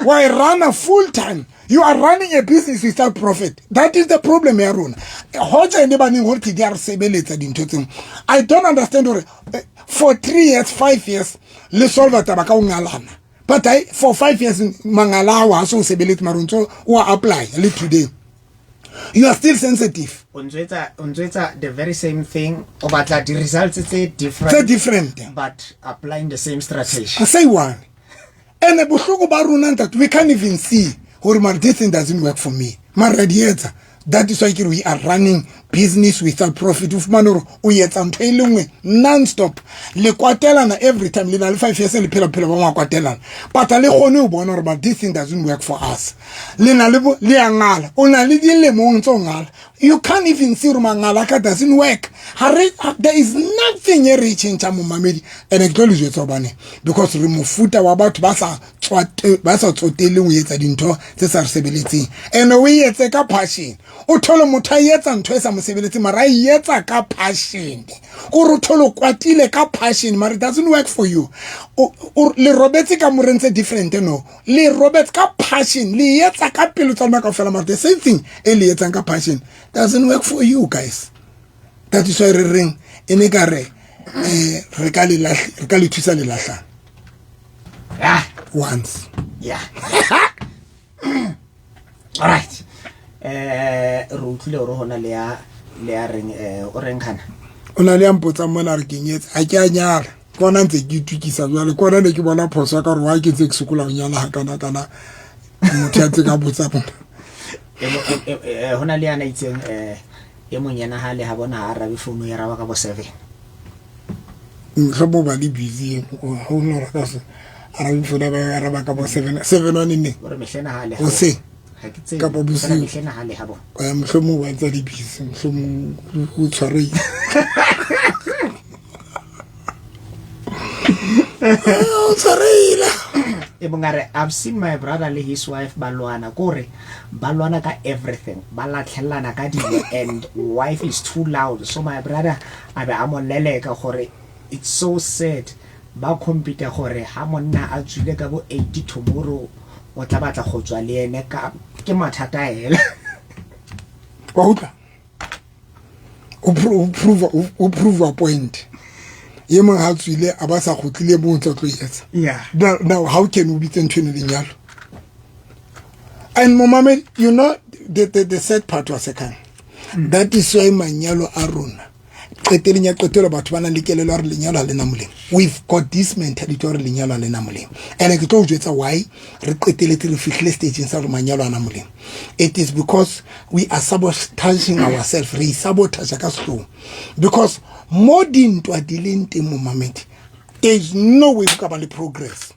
wa e rana full time you are running a business without profit that is the problem ya rona hoja ene baneng gore ke di a re sebeletsa dintho tsengwe I don't understand gore for 3 years 5 years le solve taba ka o ngalana but I, for 5 years mangala ao ha se o sebeletse mare o ntso o a apply le today you are still sensitive o ntso etsa the very same thing o batla di results tse different tse different but applying the same strategy say one ene bohloko ba rona ntate we can't even see gore mare this thing doesn't work for me mare ra di etsa that is why ke re we are running business without profit o fumane gore o etsa ntho e le nngwe non stop le kwatelana every time le na le 5 years le phela bophelo ba makwatelana but a le kgone ho bona gore but this thing doesn't work for us le na le le ya ngala o na le dilemong tse o ngala you can't even see gore mangala ka doesn't work ha re there is nothing e re e change momamedi ene ke tlo le jwetsa hobane because re mofuta wa batho ba sa ba sa tsoteleng ho etsa dintho tse sa re sebeletseng ene o e etse ka passion o thole motho a etsa ntho e sa mo sebeletseng mara a e etsa ka passion o re thole o kwatile ka passion mara it doesn't work for you le robetse ka moreng tse different no le robetse ka passion le etsa ka pelo tsa lona kaofela mara the same thing e le etsang ka passion doesn't work for you guys that is why re reng e ne ka re re ka le thusa le lahlang. Ah. Once. Yeah, alright, re utlwile gore go na le ya le ya reng, o reng kana? O na le ya mpotsang mona, re ke nyetse, ha ke a nyala, ke ona ntse ke itukisa jwale, ke ona ne ke bona phoso ya ka gore wa ke ntse ke sokola ho nyala hakana-kana, motho ya ntse ka botsa bona. Ho na le yana itseng, e mong yena ha le ha bona ha arabe founu ya raba ka bo 7. Mohlomong ba le busy, ho no re ka se arabe founu, ba araba ka bo 7, 7 one neng? Ore mehlena ha le Hoseng? Ha ke tsebe. Kapa bosiu? Fela mehlena ha le ha bona. Mohlomong ba ntse le busy, mohlomong o tshwarehile. O tshwarehile. E mong a re, "I've seen my brother le his wife ba lwana, kore ba lwana ka everything, ba latlhelana ka dilo, and wife is too loud, so my brother a be a mo leleka gore it's so sad. Ba compete gore ha monna a tswile ka bo 8 tomorrow o tla batla go tswa le ene, ka ke mathata hela." Wa utlwa, o prove a point. E mong ha tswile a ba sa kgutlile, mo o ntse tlo etsa. Now how can o bitse ntho eno lenyalo? And momamedi, you know the sad part wa sekang, that is why manyalo a rona qeteleng ya qetelo batho ba nang le kelelo ya re lenyalo ha lena molemo. We've got this mentality ya hore lenyalo ha lena molemo, and ke tlo o jwetsa why re qeteletse re fihlile stageng sa hore manyalo ana molemo. It is because we are sabotaging ourselves, re sabotage ka sehlooho, because mo dintwa di leng teng, momamedi, there is no way ho ka ba le progress.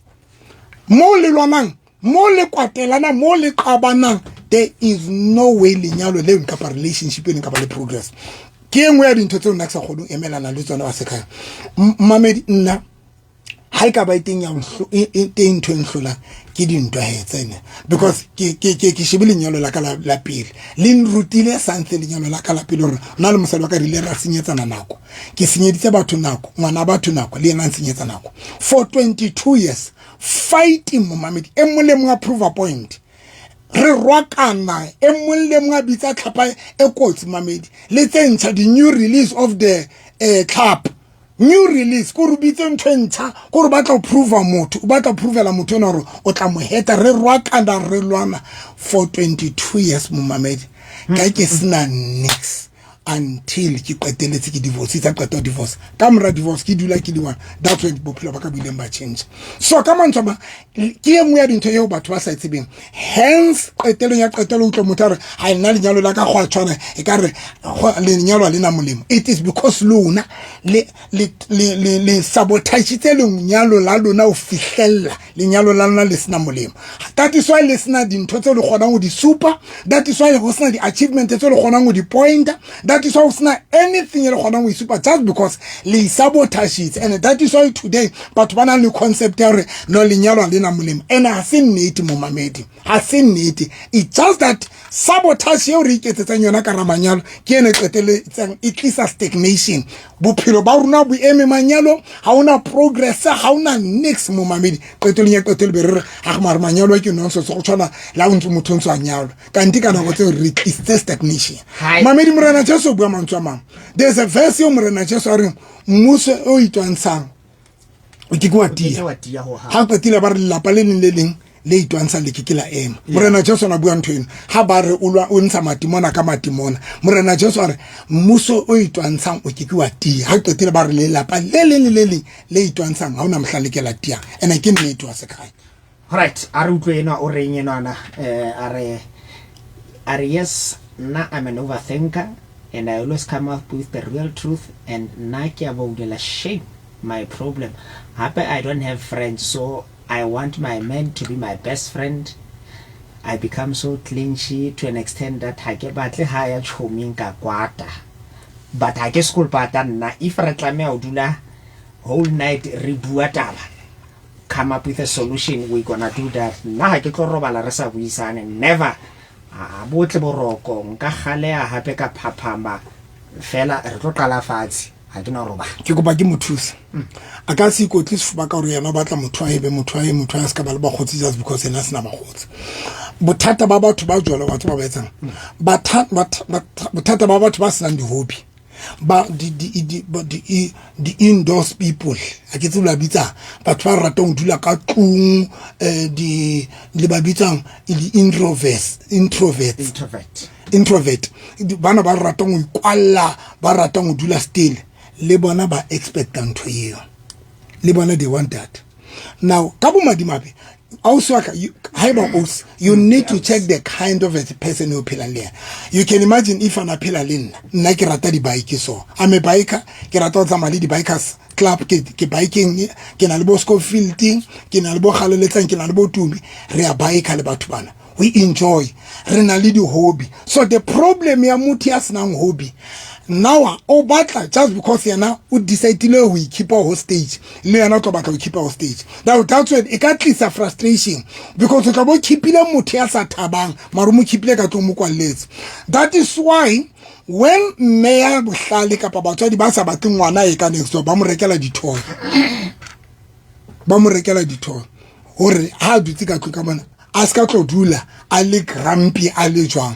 Mo le lwanang, mo le kwatelana, mo le qabanang, there is no way lenyalo leo kapa relationship eno kapa le progress. Ke e nngwe ya dintho tseo nna ke sa kgone ho emelana le tsona wa sekhaya. Mamedi, nna ha e ka ba e teng ya e teng ntho e nhlolang ke dintwa he tsene, because ke shebe lenyalo la ka la pele le nrutile santse lenyalo la ka la pele hore nna le mosadi wa ka re ile ra senyetsana nako. Ke senyeditse batho nako, ngwana batho nako, le yena a nsenyetsa nako for 22 years fighting. Momamedi, e mong le mong a prove a point, re rwakana, e mong le mong a bitsa tlhapa e kotsi. Mamedi, le tse ntšha, the new release of the club, new release, ko re bitse ntho e ntšha, ko re batla ho prova motho, o batla ho provela motho ena hore o tla mo heta. Re rwakana, re lwana for 22 years, momamedi, ka ke sena nix until ke qeteletse ke divorce. Tsa qeta ho divorce, ka mora divorce ke dula ke le one. That's when bophelo ba ka bo ileng ba change. So ka mantswe a mang, ke e nngwe ya dintho eo batho ba sa e tsebeng. Hence qetelong ya qetelo utlwe motho a re, ha nna lenyalo la ka go a tshwana, e ka re lenyalo ha le na molemo. It is because lona le sabotagitse lenyalo la lona ho fihlella lenyalo la lona le sena molemo. That is why le sena dintho tseo le kgonang ho di supa. That is why ho sena di-achievement tseo le kgonang ho di pointa. That is why ho sena anything e le kgonang ho e supa, just because le sabotagitse. And that is why today batho ba nang le concept ya hore no, lenyalo ha le na molemo, and ha se nnete, momamedi, ha se nnete. It's just that sabotage eo re iketsetsang yona ka ramanyalo ke ene qeteletsang e tlisa stagnation. Bophelo ba rona bo eme manyalo, ha ona progress, ha ona nix. Momamedi, qetelong ya qetelo be re re ha mare manyalo ke nonsense, go tshwana le ha o ntse motho o ntse a nyalwa, kante ka nako tseo re tlisitse stagnation. Hai. Mamedi, Morena Jesu o bua mantswe a mang. There's a verse eo Morena Jesu a reng mmuso o itwantshang o ke ke wa O ke ke tia. wa tia ho hang. Ha qetile ba re lelapa le leng le leng le itwantshang le ke ke la ema. Morena Jesu na bua ntho eno ha ba re o lwa o ntsha matimona ka matimona. Morena Jesu a re mmuso o itwantshang o ke ke wa tia. Ha qetile ba re lelapa le leng le le leng le itwantshang ha ona mohla le ke la tia, ene ke nnete wa sekhaya. Alright, a re utlwe enwa o reng enwana. A re, "Yes, nna I'm an overthinker and I always come up with the real truth, and nna ke a boulela, shame. My problem hape, I don't have friends, so I want my man to be my best friend. I become so clingy to an extent that ha ke batle ha ya tjhoming ka kwata, but ha ke sekolpata nna. If re tlameha ho dula whole night re bua taba, come up with a solution, we gonna do that. Nna ha ke tlo robala re sa buisane, never. A botle boroko, nka galeha hape ka phaphama fela, re tlo qala fatshe, ha ke no robala." Ke kopa ke mo thuse, a ka se ikotle sefuba ka hore yena o batla motho a ebe motho a ye motho a se ka ba le bakgotsi just because yena a sena bakgotsi. Bothata ba batho ba jwalo, batho ba ba etsang, bothata ba batho ba senang di-hobby. Ba di di di di di indoors people a ke tsebe la bitsa batho ba ratang ho dula ka tlung eh, di le ba bitsang di introverts introverts introvert introvert bana ba ratang ho ikwalla ba ratang ho dula still le bona ba expecta ntho eo le bona they want that now ka bomadimabe ausi wa ka haeba ausi you need to check the kind of a person o phelang le yena. You can imagine if ana phela le nna, nna ke rata di-bike, so I'm a biker, ke rata ho tsamaya le di-bikers club, ke biking, ke na le bo Scofield, ke na le bo Galaletsang, ke na le bo Tumi, re a biker le batho bana, we enjoy, re na le di-hobby. So the problem ya motho ya senang hobby now o batla just because yena o decidile ho keepa hostage, le yena o tlo batla ho keepa hostage. Now that's when e ka tlisa frustration, because o tla bo keepile motho ya sa thabang, mara o mo keepile ka tlong, mo kwalletse. That is why when mme ya bohlale kapa batswadi ba sa batle ngwana e ka next door, ba mo rekela di-toy, ba mo rekela di-toy hore ha a dutse ka tlong ka mona a se ka tlo dula a le grumpy a le jwang.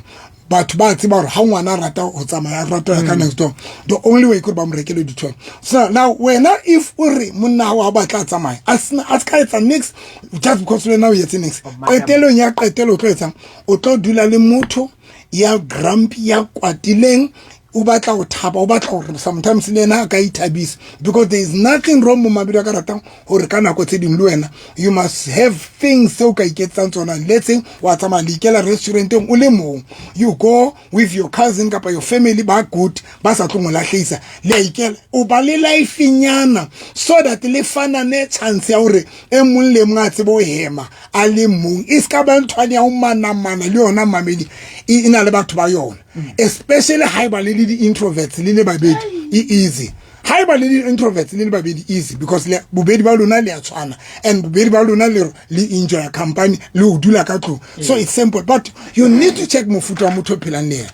Batho ba tseba hore ha ngwana a rata ho tsamaya, a rata ho ya ka next door, the only way ke hore ba mo rekele di-toy. So now wena if o re monna hao ha batla a tsamaya, a sena a se ka etsa nix just because wena o etse nix, qetelong ya qetelo o tlo etsang? O tlo dula le motho ya grumpy, ya kwatileng, o batla ho thaba, o batla hore sometimes le yena a ka ithabisa, because there is nothing wrong mo mabedi a ka ratang hore ka nako tse ding le wena you must have things tseo ka iketsang tsona. Let's say wa tsamaya le ikela restauranteng o le mong, you go with your cousin kapa your family ba good, ba sa tlong ho lahlehisa, le a ikela, o ba le life-nyana so that le fanane chance ya hore e mong le mong a tsebe ho hema a le mong. E se ka ba nthwane ya ho manamana le yona mamedi e na le batho ba yona, especially haeba le le di-introverts le le babedi, e easy. Haeba le di-introverts le le babedi, easy, because le bobedi ba lona le a tshwana and bobedi ba lona le le enjoy company le ho dula ka tlung, so it's simple. But you need to check mofuta wa motho o phelang le yena.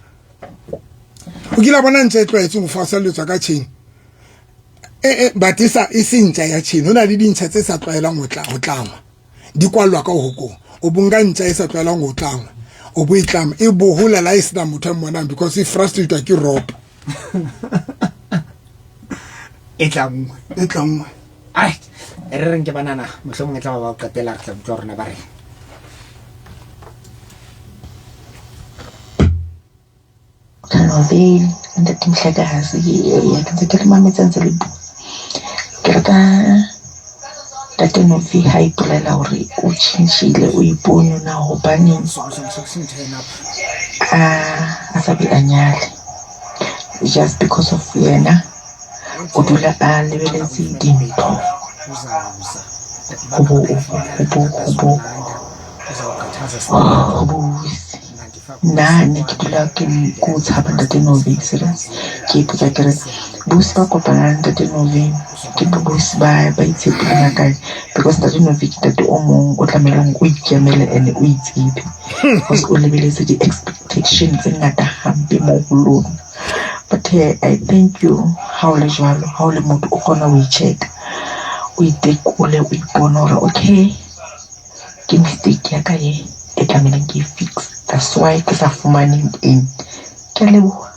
O kile bona ntja e tlwaetseng ho faselletswa ka chain e but e sa e se ntja ya chain. Ho na le dintja tse sa tlwaelang ho tla ho tlangwa, di kwallwa ka hokong. O bonka ntja e sa tlwaelang ho tlangwa, o bo e tlama, e bohola la e sena motho a mmonang because e frustrated ke rope. E tlangwe, e tlangwe. Alright, re reng ke banana, mohlomong e tla ba ba qetela, re tla utlwa rona ba reng. Noveli ntate Mohlakase, ke ntse ke le mametse ntse le bua. Ke rata ntate Novi ha ipolela hore o tjhentjhile, o ipone na hobaneng a sa be a nyale just because of yena o dula a lebeletse dintho ho bo ho bo nna ne ke dula ke o tshaba ntate Novi serious. Ke ipotsa ke re bosi ba kopana le ntate Novi ke bosi ba ba itshepileng ha kae, because ntate Novi ke ntate o mong o tlamehileng o ikemele and o itsebe, because o lebeletse di-expectation tse ngata hampe mo ho lona. But I thank you ha o le jwalo, ha o le motho o kgona ho i-check-a, o itekole, o ipone hore okay ke mistake ya ka e e tlamehileng ke e fix, that's why ke sa fumaneng eng. Ke a leboha.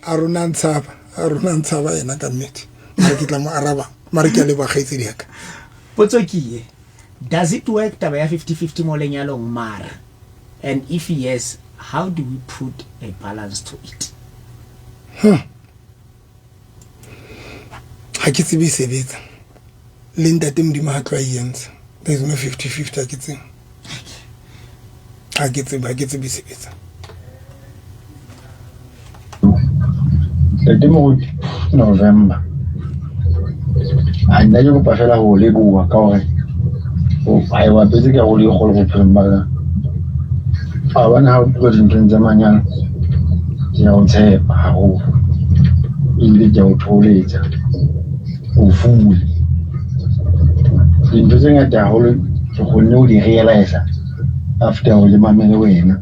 A rona ntshaba, a rona ntshaba yena ka nnete, mare ke tla mo araba, mare ke a leboha kgaitsedi ya ka. Potso ke ye, does it work taba ya 50-50 mo lenyalong mara, and if yes, how do we put a balance to it? Ha ke tsebe e sebetsa le ntate Modimo ha tloha e entse. There is no 50-50. Ha ke tsebe, ha ke tsebe, ha ke tsebe e sebetsa. Ntate Moruti November, a nna ke kopa fela ho leboha ka hore a e bapetse karolo e kgolo bophelong ba ka. A bona ha o tluwa dinthong tsa manyalo, ke a o tshepa haholo ebile ke a o thoholetsa. O fuwe dintho tse ngata haholo, ke kgonne ho di realize after hore ke mamele wena.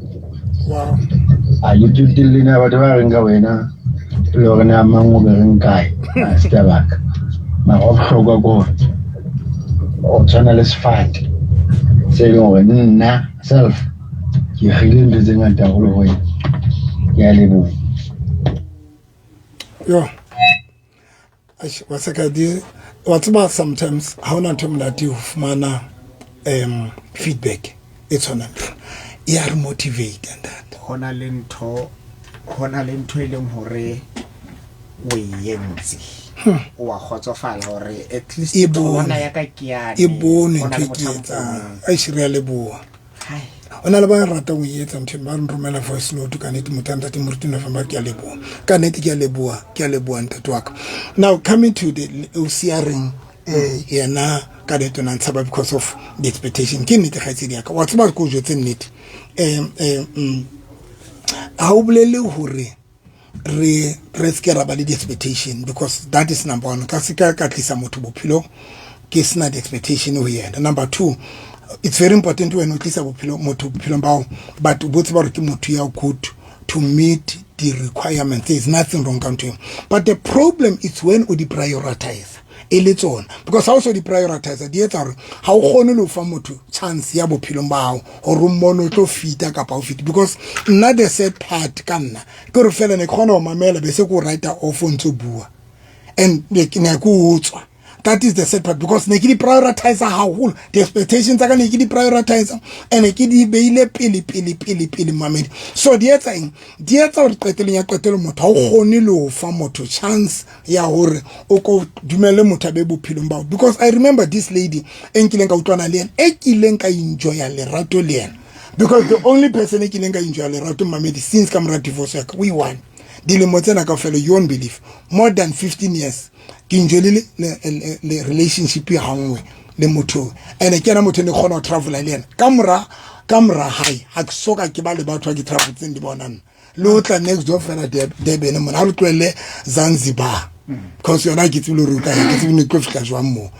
A ke tsotelle na batho ba reng ka wena le hore na mang o be reng kae, a se taba ka. Mara wa bohlokwa ke hore o tshwana le sefate se leng hore nna self ke kgile ntho tse ngata haholo ho wena. Ke a leboha. Yo, wa seka di wa tseba, sometimes ha ona ntho e monate ho fumana feedback e tshwanang le e ya re motivate, ntate. Hona le ntho e leng hore o e entse, o wa kgotsofala hore at least E bone. tholwana ya ka ke yane. E bone. Hona Ntho le e ke motho a etsang. mponeng. Aish, re a leboha. Hai. O na le ba ratang ho e etsa ntho, ba nromela voice note. Ka nnete, motho a ntate Moruti November, ke a leboha. Ka nnete ke a leboha, ke a leboha, ntate wa ka. Now, coming to the o siareng, yena ka nnete o na ntshaba because of the expectation. Ke nnete, kgaitsedi ya ka, wa tseba ke o jwetse nnete. Ha o bolele hore re se ke ra ba le di-expectation, because that is number one. Ka se ka tlisa motho bophelong ke sena di-expectation ho yena. Number two, it's very important wena o tlisa bophelo motho bophelong bao, but o bo tseba hore ke motho ya good to meet the requirements. There is nothing wrong ka ntho eo, but the problem is when o di prioritize e le tsona, because ha o so di prioritize, di etsa hore ha o kgone le ho fa motho chance ya bophelong ba hao hore o mmone o tlo fita kapa o fite. Because nna, the sad part ka nna ke hore fela ne ke kgona ho mamela, be se ke o write off o ntso bua, and ne ke utswa. That is the sad part, because ne ke di prioritize haholo the expectations tsa ka, ne ke di prioritize and ke di beile pele pele pele pele, mamedi. So di etsa eng? Di etsa hore qetelong ya qetelo motho ha o kgone le ho fa motho chance ya hore o ko dumelle motho a be bophelong bao. Because I remember this lady e nkileng ka utlwana le ena, e kileng ka enjoya lerato le ena, because the only person e kileng ka enjoya lerato, mamedi, since ka mora divorce ya ka, we one dilemo tsena kaofela, you won't believe, more than 15 years ke enjoyile le relationship ya nngwe le motho, and ke ena motho ne kgona ho travela le ena. Ka mora hae ha ke soka ke ba le batho ba ke traveletseng di bona nna le o tla next door fela Durban mona, ha re tlohelle Zanzibar, because yona ha ke tsebe le hore o kae, ke tsebe ne ke tlo fihla jwang moo.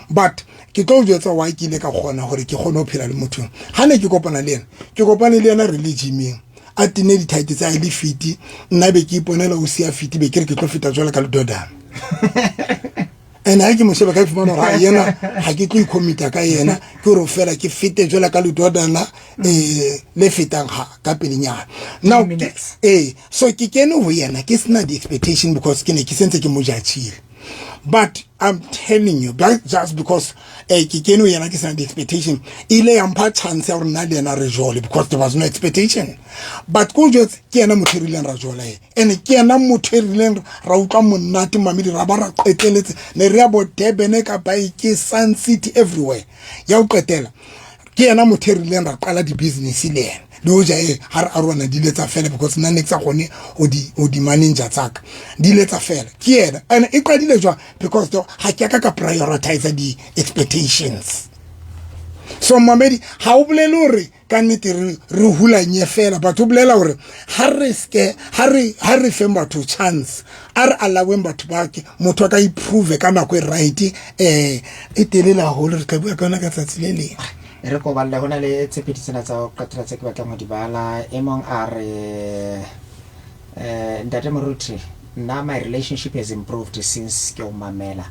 But ke tlo o jwetsa why ke ile ka kgona hore ke kgone ho phela le motho. Ha ne ke kopana le ena, ke kopane le ena re le gyming, a tenne di-tight tsa hae le fit. Nna be ke iponela o sia fit, be ke re ke tlo feta jwalo ka ledodana, and ha ke mo sheba ka fumana hore ha yena ha ke tlo i-commit-a ka yena, ke hore fela ke fete jwalo ka ledodana le fetang ha ka pelenyana. Now Minutes. So ke kene ho yena ke sena di-expectation, because ke ne ke sentse ke mo judgile. But I'm telling you, just because ke kene ho yena ke sena di-expectation, e ile ya mpha chance ya hore nna le yena re jole, because there was no expectation. But ko jwetse, ke yena motho e rileng ra jola ena, and ke yena motho e rileng ra utlwa monate, mamedi. Ra ba ra qeteletse ne re ya bo Durban ka bike, Sun City, everywhere. Ya ho qetela, ke yena motho e rileng ra qala di-business le yena, le hoja e ha re arohana di ile tsa fela, because nna ne ke sa kgone ho di manager tsaka, di ile tsa fela. Ke yena, and e qadile jwang? Because ha ke ka prioritize di-expectations. So mamedi, ha o bolele hore ka nnete re hulanye fela, batho o bolela hore ha re ske ha re feng batho chance, a re alloweng batho ba ke motho a ka improve ka nako e right. E telele haholo, re tla bua ka yona ka tsatsi le leng. E re ko balle, ho na le tse pedi tsena tsa ho qetela tse ke batlang ho di bala. E mong a re, ntate Moruti, nna my relationship has improved since ke o mamela.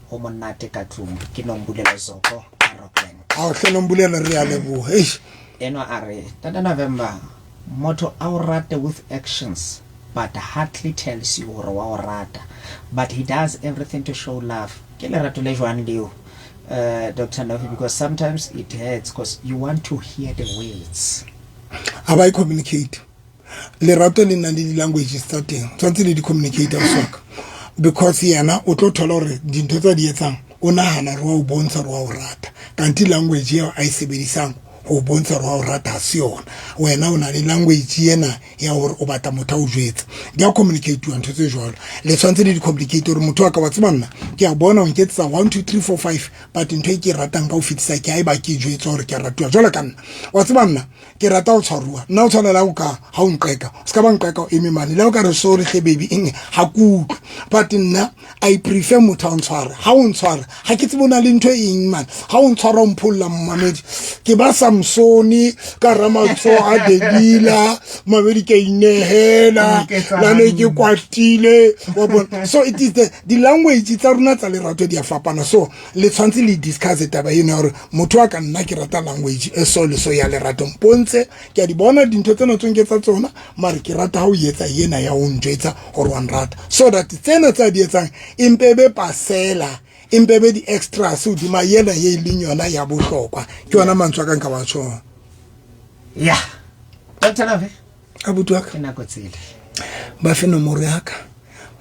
Ho monate ka tlung. Ke Nombulelo Zoko ka Rockland. A o hle Nombulela, re a leboha, eish. Enwa a re, tata November, motho a o rate with actions but hardly tells you hore wa o rata, but he does everything to show love. Ke lerato le jwang leo, Dr Novi? Because sometimes it hurts because you want to hear the words. Ha ba e communicate. Lerato le nang le di-languages tsa teng, tshwanetse le di-communicate soka, because yena o tlo thola hore dintho tsa di etsang, o nahana hore wa o bontsha hore wa o rata, kanti language eo a e sebedisang ho bontsha hore wa o rata ha se yona. Wena o na le language ena ya hore o batla motho a o jwetse. Di a communicate ntho tse jwalo, le tshwanetse le di-communicate hore motho wa ka, wa tseba nna ke a bona o nketsetsa 1 2 3 4 5, but ntho e ke e ratang ka ho fetisa ke ha eba ke jwetswa hore ke a ratuwa. Jwalo ka nna, wa tseba nna ke rata ho tshwaruwa. Nna o tshwanela o ka ha o nqeka, o se ka ba nqeka o eme mane, le ha o ka re sorry hle baby eng, ha ke utlwe. But nna I prefer motho a ntshware. Ha o ntshware, ha ke tsebe o na le ntho eng man, ha o ntshwara o mpholla, mmamedi, ke ba some Samsoni ka hara matsoho a Delila mamedi ke a inehela la ne ke kwatile wa bona. So it is the language tsa rona tsa lerato di a fapana. So le tshwanetse le discuss taba eno ya gore motho wa ka nna ke rata language e so le so ya lerato, mpontshe ke a di bona dintho tsena tse nketsa tsona, mare ke rata ha o etsa ena ya o njwetsa gore wa nrata, so that tsena tse a di etsang empe be pasela, empe be di-extras hodima yena ye e leng yona ya bohlokwa. Ke yona mantswe a ka nka wa tjhong. Ya Dr. Love, abuti wa ka, ke nako tsele. Ba fe nomoro ya ka,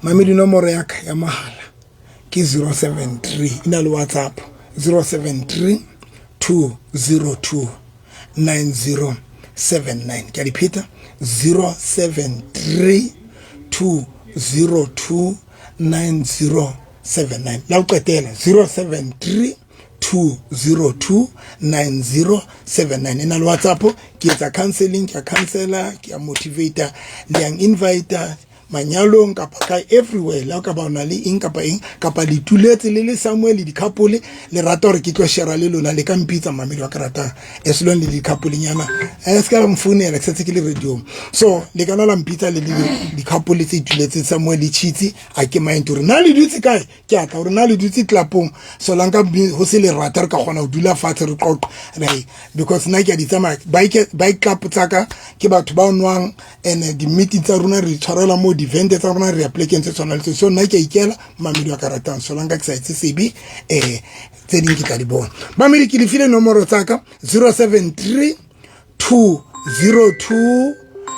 mamedi. Nomoro ya ka ya mahala ke 073, e na le WhatsApp, 073 202 9079. Ke a dipheta, 073 202 9079. La ho qetela, 073 202 9079, e na le WhatsApp. Ke etsa counseling, ke a counselor, ke a motivator, le yang inviter manyalong kapa kae, everywhere. Le ha o ka ba o na le eng kapa eng, kapa le tuletse le le somewhere le di-couple, le rata hore ke tlo share le lona, le ka mpitsa, mamedi wa ka ratang, as long le di-couple-nyana, se ka la mfounela, ke setse ke le radio. So le kana la mpitsa le le di-couple tse ituletseng somewhere le cheats, a ke mind hore na le dutse kae, ke a tla hore na le dutse clubong. So la nka ho se lerata, re ka kgona ho dula fatshe re qoqa re, because nna ke a di tsamaya bike club tsa ka, ke batho ba nwang, and di-meeting tsa rona re di tshwarela mo, di-event tsa rona re ya plekeng tse tshwanang le tse. So nna ke a ikela, mamedi wa ka ratang, so la nka ke sa etse sebe, tse ding ke tla di bona. Mamedi, ke le file nomoro tsa ka, 073 202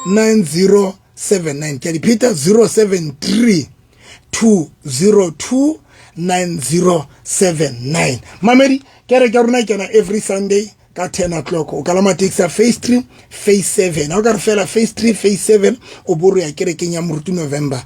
9079. Ke a di pheta, 073 202 9079. Mamedi, kereke ya rona e kena every Sunday ka 10 o'clock. O kalama taxi ya phase 3, phase 7. Ha o ka re fela phase 3, phase 7, o bo re ya kerekeng ya Moruti November,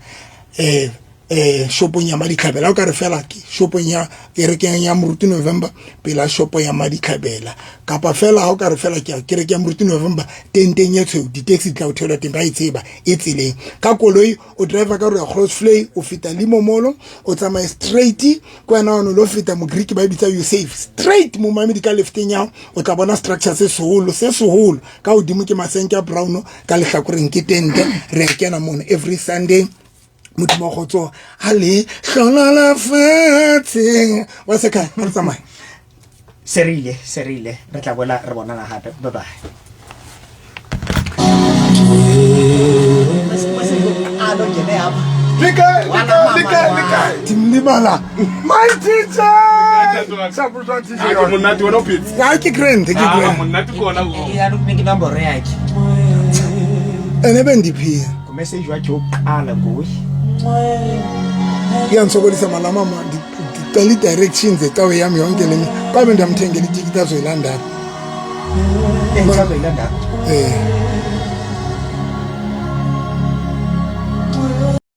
shopong ya Maditlhabela. Ha o ka re fela ke shopong ya kerekeng ya Moruti November, pela shopo ya Maditlhabela, kapa fela ha o ka re fela ke kereke ya Moruti November, tenteng e tshweu, di-taxi di tla o theola teng, ba e tseba e tseleng. Ka koloi o driver ka re ya Crossflay, o feta Limomolo, o tsamaye straight ko wena ono lo feta Mogreek ba e bitsa you safe straight mo, mamedi, ka lefteng ya o tla bona structure se seholo, se seholo ka hodimo ke masenke a brown, ka lehlakoreng ke tente. Re a kena mono every Sunday. Modimo wa kgotso a le hlola lefatsheng wa sekae, re tsamaye. Se rile, se rile, re tla boela re bonana gape. Bye bye. Ndimlibala my teacher. Ah, ke monate wena o phetse. Ha ke grand, ke Ah, grand. monate ke ona oo. Ke nomoro yakhe. Ene bendiphila. Ngumessage wakhe wokuqala nguye. Iyandisokolisa mala mama, ndicela i-directions ecawe yam yonke le mihla. Kwabe ndiyamthengela itikiti azoyilandapha. Echazoyilandapha. Eh.